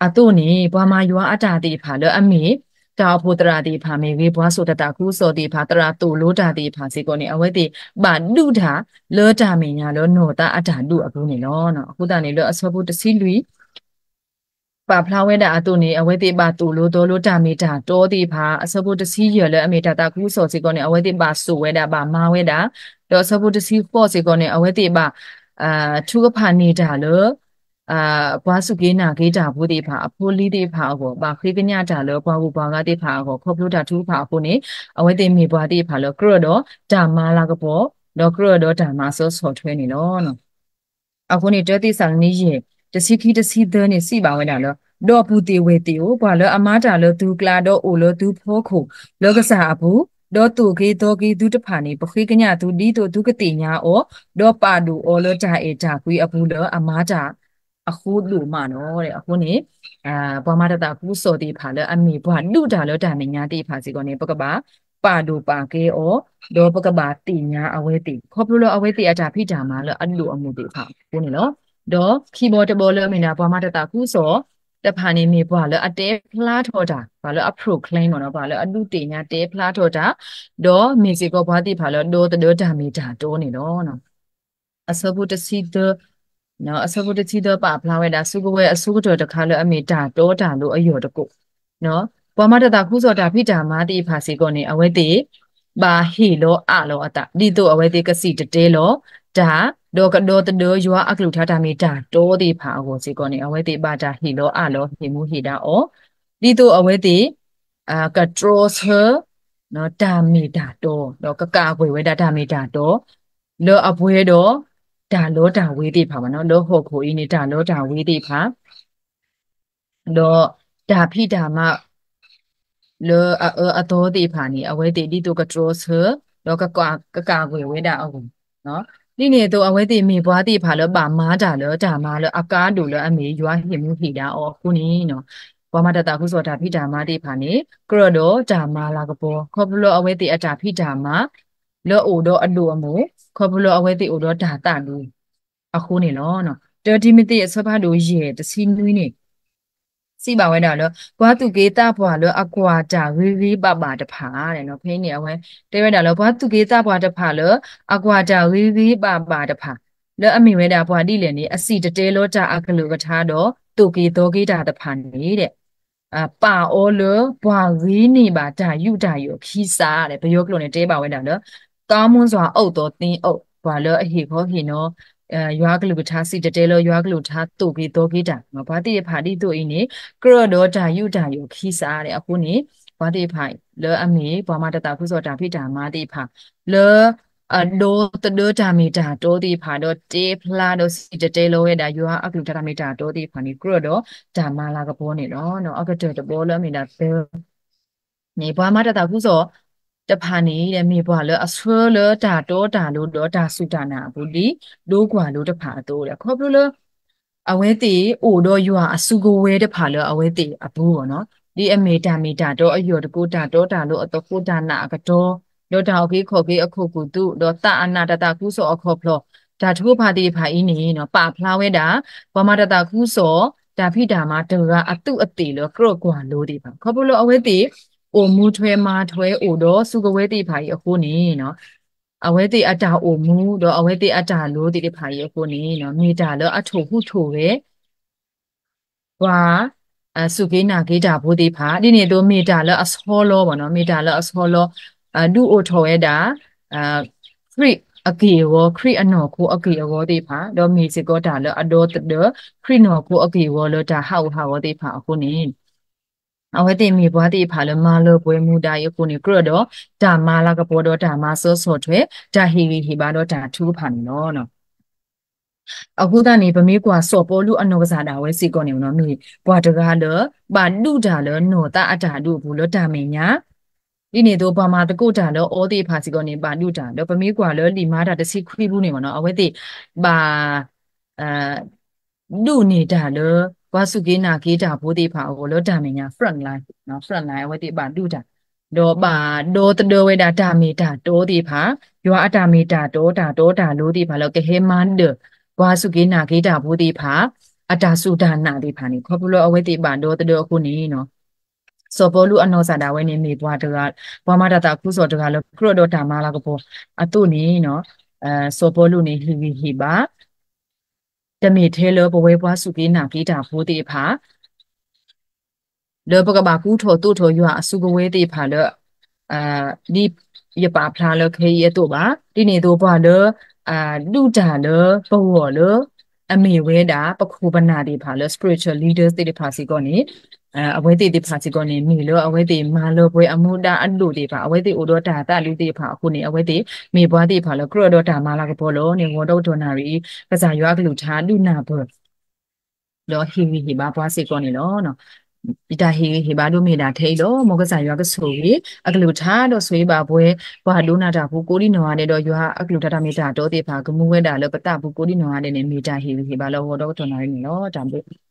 အသိးန့ၣ် ပှၤမၤယွၤအတၢ်သ့ၣ်တဖၣ်လၢအမ့ၢ် တၢ်အိၣ်ဖှိၣ်သရၣ်သ့ၣ်တဖၣ်မ့ၢ်ဂ့ၤ ပှၤစိာ်တၢ်သးခုကစီၣ်သ့ၣ်တဖၣ် သရၣ်သိၣ်လိတၢ်သ့ၣ်တဖၣ်စ့ၢ်ကီးန့ၣ် အဝဲသ့ၣ်ဘၣ်ဒုးတၢ်လၢတၢ်မဲာ်ညါလၢနီၢ်သးအတၢ်ဒုးအပူၤန့ၣ်လီၤ. အဃိသတးန့ၣ် လၢအဆၢဖိတဆံလွံၢ် ပာ်ဖျါဝဲဒၣ်အသိးန့ၣ် အဝဲသ့ၣ်ဘၣ်သိၣ်လိသီလိတၢ်မ့ၢ်တၢ်တီသ့ၣ်တဖၣ် အဆၢဖိတဆံယဲၢ်လၢအမ့ၢ်တၢ်သးခုကစီၣ်စ့ၢ်ကီးန့ၣ် အဝဲသ့ၣ်ဘၣ်စိာ်ဝဲဒၣ် ဘၣ်မၤဝဲဒၣ် ဒီးအဆၢဖိတဆံဃိးစ့ၢ်ကီးန့ၣ် အဝဲသ့ၣ်ဘၣ် ထုကဖၣ်န့ၢ်တၢ်လၢ ပှၤစူၢ်က့ၤနာ်က့ၤတၢ်ဖိသ့ၣ်တဖၣ် အဖိလံၤသ့ၣ်တဖၣ်အဂီၢ် ဘၣ်ဃ့ကညးတၢ်လၢပှၤဂုၤပှၤဂၤသ့ၣ်တဖၣ်အဂီၢ် ခီဖျိတၢ်ထုကဖၣ်အဃိန့ၣ် အဝဲသ့ၣ်မ့ၢ်ပှၤသ့ၣ်တဖၣ်လၢကြၢးဒီးတၢ်မၤလၤကပီၤ ဒီးကြၢးဒီးတၢ်မၤစၢၤဆီၣ်ထွဲန့ၣ်လီၤ. အဃိန့ၣ် တၢသ့းစၤလနံ ယဲၢ် တဆံခံတဆံသၢန့ၣ် စံးဘၣ်ဝဲဒၣ်လၢ ဒီပုၢ်သ့ၣ်ဝဲၢ်သ့ၣ်ဧၢ, ပှၤလၢအမၤတၢ်လၢသုကျါ ဒီးအိၣ်လၢသုဖီခိၣ် လၢကစၢ်အပူၤ, ဒီးသိၣ်က့ၤသီက့ၤသုတဖၣ်န့ၣ် ပဃ့ကညးသု ဒ်သိးသုကသ့ၣ်ညါအီၤ, ဒီးပာ်ဒိၣ်အီၤလၢတၢ်အဲၣ်တၢ်ကွံအပူၤလၢအမၤတၢ် အဃိဒိၣ်မးလီၤ. အဃိန့ၣ် ပှၤမၤတၢ်သးခုကစီၣ်သ့ၣ်တဖၣ်လၢအမ့ၢ်ပှၤဒုးတၢ်လၢတၢ်မဲာ်ညါသ့ၣ်တဖၣ်စ့ၢ်ကီးန့ၣ် ပကဘၣ်ပာ်ဒိၣ်ပာ်ကဲအီၤ, ဒီးပကဘၣ်သ့ၣ်ညါအဝဲသ့ၣ် ခီဖျိလၢအဝဲသ့ၣ်အတၢ်ဖံးတၢ်မၤလၢအဒိၣ်အမုၢ်သ့ၣ်တဖၣ်အဃိန့ၣ်လီၤ. ဒီးခံဘီတဘီလၢအမ့ၢ်ဒၣ် ပှၤမၤတၢ်သးခုကစီၣ်တဖၣ်န့ၣ် မ့ၢ်ပှၤလၢအတဲဖျါထီၣ်တၢ်, ပှၤလၢအ proclaim မ့ၢ်နီၤ, ပှၤလၢအဒုးသ့ၣ်ညါတဲဖျါထီၣ်တၢ်, ဒီးမ့ၢ်စ့ၢ်ကီးပှၤသ့ၣ်တဖၣ်လၢဒီသဒၢတၢ်မ့ၢ်တၢ်တီန့ၣ်လီၤ. အဆၢဖိတဆံသၢ, အဆၢဖိတဆံသၢပာ်ဖျါဝဲဒၣ် စုကဝဲၤအဆိကတၢၢ်တခါလၢအမ့ၢ်တၢ်တီတၢ်လိၤအယီၢ်တကိး, ပှၤမၤတၢ်သးခုကစီၣ်တၢ်ဖံးတၢ်မၤသ့ၣ်တဖၣ်စ့ၢ်ကီးန့ၣ် အဝဲသ့ၣ် ဘၣ်ဟ့ၣ်လီၤအးလီၤအသး ဒ်သိးအဝဲသ့ၣ်ကစံၣ်တဲၤတဲလီၤတၢ်, ဒီးကဒီသဒၢယွၤအကလုၢ်ကထါတၢ်မ့ၢ်တၢ်တီသ့ၣ်တဖၣ်အဂီၢ်စ့ၢ်ကီးန့ၣ် အဝဲသ့ၣ်ဘၣ်တၢ်ဟ့ၣ်လီၤအးလီၤဟ့ၣ်မူဟ့ၣ်ဒါအီၤ, ဒ်သိးအဝဲသ့ၣ် ကတြီဆၢ တၢ်မ့ၢ်တၢ်တီ, ဒီးကကးကွံာ်ဝဲဒၣ်တၢ်မ့ၢ်တၢ်တီ လၢအပှဲၤဒီး တၢ်လီတၢ်ဝ့ၤသ့ၣ်တဖၣ်ဘၣ်နီၤ, လၢဟီၣ်ခိၣ်အံၤန့ၣ် တၢ်လီတၢ်ဝ့ၤသ့ၣ်တဖၣ် ဒီးတၢ်ဖံးတၢ်မၤ လၢအအၢအသီသ့ၣ်တဖၣ်န့ၣ် အဝဲသ့ၣ်ဒ်သိးကတြီဆၢ ဒီးကကးကွံာ်ဝဲဒၣ်အဂီၢ်, ဒ်န့ၣ်အသိး အဝဲသ့ၣ်မ့ၢ်ပှၤသ့ၣ်တဖၣ်လၢဘၣ်မၤတၢ်လၢတၢ်မၤလၢအကါဒိၣ်လၢအမ့ၢ်ယွၤဟ့ၣ်မူဟ့ၣ်ဒါအီၤအဃိန့ၣ် ပှၤမၤတၢ်သးခုကစီၣ်တၢ်ဖံးတၢ်မၤသ့ၣ်တဖၣ်န့ၣ် ကြၢးဒီးတၢ်မၤလၤကပီၤ ခီဖျိလၢအဝဲသ့ၣ်အတၢ်ဖံးတၢ်မၤ လၢအအိၣ်ဒီးအဒိၣ်အမုၢ် ခီဖျိလၢအဝဲသ့ၣ်အိၣ်ဒီးတၢ်သးဒူအဃိန့ၣ်လီၤ. တၢတံၤမသ့းအဆၢဖးဒိၣ်ယဲၢ်တဆံနွံန့ၣ် စံးဘၣ်ဝဲဒၣ်လၢ ပှၤသူၣ်က့သးပှၢ်လၢအကွၢ်တၢ်ဂ့ၤဂ့ၤဘၣ်ဘၣ်တဖၣ်, ဖဲအံၤန့ၣ် အဝဲတဲဝဲဒၣ်လၢ ပှၤသူၣ်က့သးပှၢ်တဖၣ်လၢ အကွၢ်တၢ်ဂ့ၤဂ့ၤဘၣ်ဘၣ်တဖၣ် လၢအမ့ၢ်ဝဲဒၣ်ပှၤဒ်လဲၣ်န့ၣ် အစံၣ်တဲၤတဲလီၤတၢ်အကလုၢ်ကထါဒီး သိၣ်က့ၤသီက့ၤတၢ်တဖၣ်န့ၣ် ပာ်အီၤလၢပှၤဂ့ၤန့ၢ်ဘၣ်တၢ်ယူးတၢ်ယီၣ်ခံစး, ပယီၤကျိာ်န့ၣ်တဲဘၣ်ဝဲဒၣ်လၢ ကောင်းမွန်စွာအုပ်သောသင်းအုပ် ပှၤလၢအဟ့ၣ်ခီဟ့ၣ်နီၤ ယွၤကလုၢ်ကထါ စံၣ်တဲၤတဲလီၤယွၤကလုၢ်ကထါ သိၣ်က့ၤသီက့ၤတၢ်, ပှၤသ့ၣ်တဖၣ်ဒ်သိးအံၤန့ၣ် ကြၢးဒီးတၢ်ယူးတၢ်ယီၣ်ခံစးအဃိန့ၣ် ပှၤသ့ၣ်တဖၣ်လၢအမ့ၢ် ပှၤမၤတၢ်သးခုကစီၣ်တၢ်ဖံးတၢ်မၤသ့ၣ်တဖၣ် လၢ အဒီသဒၢတၢ်မ့ၢ်တၢ်တီသ့ၣ်တဖၣ် ဒီးတဲဖျါဒီးစံၣ်တဲၤတဲလီၤဝဲဒၣ်ယွၤအကလုၢ်ကထါတၢ်မ့ၢ်တၢ်တီသ့ၣ်တဖၣ်န့ၣ် ကြၢးဒီးတၢ်မၤလၤကပီၤန့ၣ်လီၤ. အကတၢၢ်တဘီလၢအမ့ၢ်ဒၣ်သၢ န့ၣ် ပှၤမၤတၢ်သးခုကစီၣ်တဖၣ်န့ၣ် မ့ၢ်ပှၤလၢအဆှၢလၢတၢ်တီတၢ်လိၤဒီးတၢ်စူၢ်တၢ်နာ်အပူၤ ဒ်ဒိကွၢ်လိတဖၣ်အသိး ခီဖျိလၢ အဝဲသ့ၣ်အိၣ်ဒီးယွၤအစုကဝဲၤတဖၣ်လၢအဝဲသ့ၣ်အပူၤဘၣ်နီၤ, ဒ်အမ့ၢ်တၢ်မ့ၢ်တၢ်တီအယီၢ်တကိး တၢ်တီတၢ်လိၤအသဃိ တၢ်နာ်အကတီၤ ဒီးတၢ်အုၣ်က့ၤခီၣ်က့ၤအခိၣ်ကူၣ်သူး ဒီးသးအနးတၢ်သးခုကစီၣ်အခီၣ်ဖျီၣ် တၢ်ထုကဖၣ်သ့ၣ်တဖၣ်အံၤန့ၣ် ပာ်ဖျါဝဲဒၣ် ပှၤမၤတၢ်သးခုကစီၣ် တၢ်ဖံးတၢ်မၤတဂၤအသူးအသ့ၣ်လၢကြၢးကွၢ်လိသ့ၣ်တဖၣ် ခီဖျိလၢအဝဲသ့ၣ် အိၣ်မူထွဲမၤထွဲအိၣ်ဒီးစုကဝဲၤသ့ၣ်တဖၣ်အံၤအဃိန့ၣ် အဝဲသ့ၣ်အတၢ်အိၣ်မူ ဒီးအဝဲသ့ၣ်အတၢ်လိၤသ့ၣ်တဖၣ်အံၤအဃိန့ၣ် မ့ၢ်တၢ်လၢအထိၣ်ဟူးထိၣ်ဂဲၤ ပှၤ စူၢ်က့ၤနာ်က့ၤတၢ်ဖိသ့ၣ်တဖၣ် ဒ်န့ၣ်အသိးမ့ၢ်တၢ်လၢအဆီလီၤဘၣ်နီၤ မ့ၢ်တၢ်လၢအဆီလီၤ ဒုးအိၣ်ထီၣ်ဝဲဒၣ် ခရံာ်အက့ၢ်အဂီၤ ခရံာ်အနီၢ်ခိအက့ၢ်အဂီၤသ့ၣ်တဖၣ် ဒီးမ့ၢ်စ့ၢ်ကီးတၢ်လၢအဒီသဒၢ ခရံာ်နီၢ်ခိအက့ၢ်အဂီၤလၢတၢ်ဟးဂူာ်ဟးဂီၤသ့ၣ်တဖၣ်အဃိန့ၣ် အဝဲသ့ၣ်မ့ၢ်ပှၤသ့ၣ်တဖၣ်လၢမၤလၢပှဲၤမူဒါအံၤအဃိန့ၣ် ကြၢးဒီးတၢ်မၤလၤကပီၤဒီးတၢ်မၤစၢၤဆီၣ်ထွဲ တၢ်ဟ့ၣ်ဂံၢ်ဟ့ၣ်ဘါဒီးတၢ်ထုကဖၣ်န့ၣ်လီၤ. အဃိသတးန့ၣ် ပမ့ၢ်ကွၢ်စီၤပီလူးအနီၢ်ကစၢ်ဒၣ်ဝဲစ့ၢ်ကီးန့ၣ် မ့ၢ်ပှၤတဂၤလၢ ဘၣ်ဒုးတၢ်လၢနီၢ်သးအတၢ်ဒုးအပူၤလၢတၢ်မဲာ်ညါ ဒ်န့ၣ်အသိးပှၤမၤသကိးတၢ်လၢအီၤသ့ၣ်တဖၣ်စ့ၢ်ကီးန့ၣ် ဘၣ်ဒုးတၢ် ဒီးပမ့ၢ်ကွၢ်လၢလံာ်မၤတၢ်တဆံခွံပူၤန့ၣ် အဝဲသ့ၣ်ဘၣ် ဒုးန့ၢ်တၢ်လၢ ပှၤစူၢ်က့ၤနာ်က့ၤတၢ်ဖိသ့ၣ်တဖၣ်အဂီၢ်လၢတၢ်မဲာ်ညါ front line, front line အဝဲသ့ၣ်ဘၣ်ဒုးတၢ် ဒီးဘၣ်ဒီသဒၢဝဲဒၣ်တၢ်မ့ၢ်တၢ်တီသ့ၣ်တဖၣ်, ယွၤအတၢ်မ့ၢ်တၢ်တီ တၢ်တီတၢ်လိၤသ့ၣ်တဖၣ်လၢကဟဲမၤဒၢၣ် ပှၤစူၢ်က့ၤနာ်က့ၤတၢ်ဖိသ့ၣ်တဖၣ် အတၢ်စူၢ်တၢ်နာ်သ့ၣ်တဖၣ်န့ၣ် ခီဖျိလၢအဝဲသ့ၣ်ဘၣ်ဒီသဒၢအဃိန့ၣ် စီၤပီလူးအနီၢ်ကစၢ်ဒၣ်ဝဲန့ၣ်မ့ၢ်ပှၤတဂၤ, ပှၤမၤတၢ်သးခုကစီၣ်တဂၤလၢကြၢးဒီးတၢ်မၤလၤကပီၤအသိးန့ၣ် စီၤပီလူးန့ၣ်ဟ့ၣ်ဂံၢ်ဟ့ၣ်ဘါ တမ့ၢ်ထဲလၢပဝဲပှၤစူၢ်က့ၤနာ်က့ၤတၢ်ဖိသ့ၣ်တဖၣ် လၢပကဘၣ်ကူထီၣ်သိးထီၣ်ယွၤအစုကဝဲၤသ့ၣ်တဖၣ်လၢ ဒ်ယပာ်ဖျါလၢခဲအံၤအသိးဘၣ်, ဒ်န့ၣ်အသိးပှၤလၢ ဒုးတၢ်လၢပဂီၢ်လၢ အမ့ၢ်ဝဲဒၣ်ပခိၣ်ပနၢ်သ့ၣ်တဖၣ်လၢ spiritual leaders သ့ၣ်တဖၣ်စ့ၢ်ကီးန့ၣ် အဝဲသ့ၣ်သ့ၣ်တဖၣ်စ့ၢ်ကီးန့ၣ် မ့ၢ်လၢအဝဲသ့ၣ်မၤလၢပှဲၤအမူဒါအဒိၣ်သ့ၣ်တဖၣ်, အဝဲသ့ၣ်အိၣ်ဒီးတၢ်သးဒူသ့ၣ်တဖၣ်အဃိန့ၣ် အဝဲသ့ၣ်မ့ၢ်ပှၤသ့ၣ်တဖၣ်လၢကြၢးဒီးတၢ်မၤလၤကပီၤလီၤန့ၣ် ဂီၤဒီကတီၢ်နၣ်ရံၣ်အံၤ ကစၢ်ယွၤအကလုၢ်ကထါဒုးနၢ်ပၢၢ် ဒီးဟ့ၣ်ဂံၢ်ဟ့ၣ်ဘါပှၤစ့ၢ်ကီးန့ၣ်လီၤ. ယတၢ်ဟ့ၣ်ဂံၢ်ဟ့ၣ်ဘါဒိၣ်မ့ၢ်ဒၣ်ထဲအံၤလီၤ. မ်ကစၢ်ယွၤကဆိၣ်ဂ့ၤ အကလုၢ်ကထါဒီးဆိၣ်ဂ့ၤဘၣ်ပှၤ ပှၤဒိကနၣ်တၢ်ဖိကိးဒံနီၢ်ဂၤဒဲး ဒီးယွၤအကလုၢ်ကထါတၢ်မ့ၢ်တၢ်တီသ့ၣ်တဖၣ် ကမူဝဲဒၣ်လၢပသးပူၤကိးဒံနီၢ်ဂၤဒဲးန့ၣ် မ့ၢ်တၢ်ဟ့ၣ်ဂံၢ်ဟ့ၣ်ဘါလၢဂီၤဒီကတီၢ်နၣ်ရံၣ်န့ၣ်လီၤ. တၢ်ဘျုး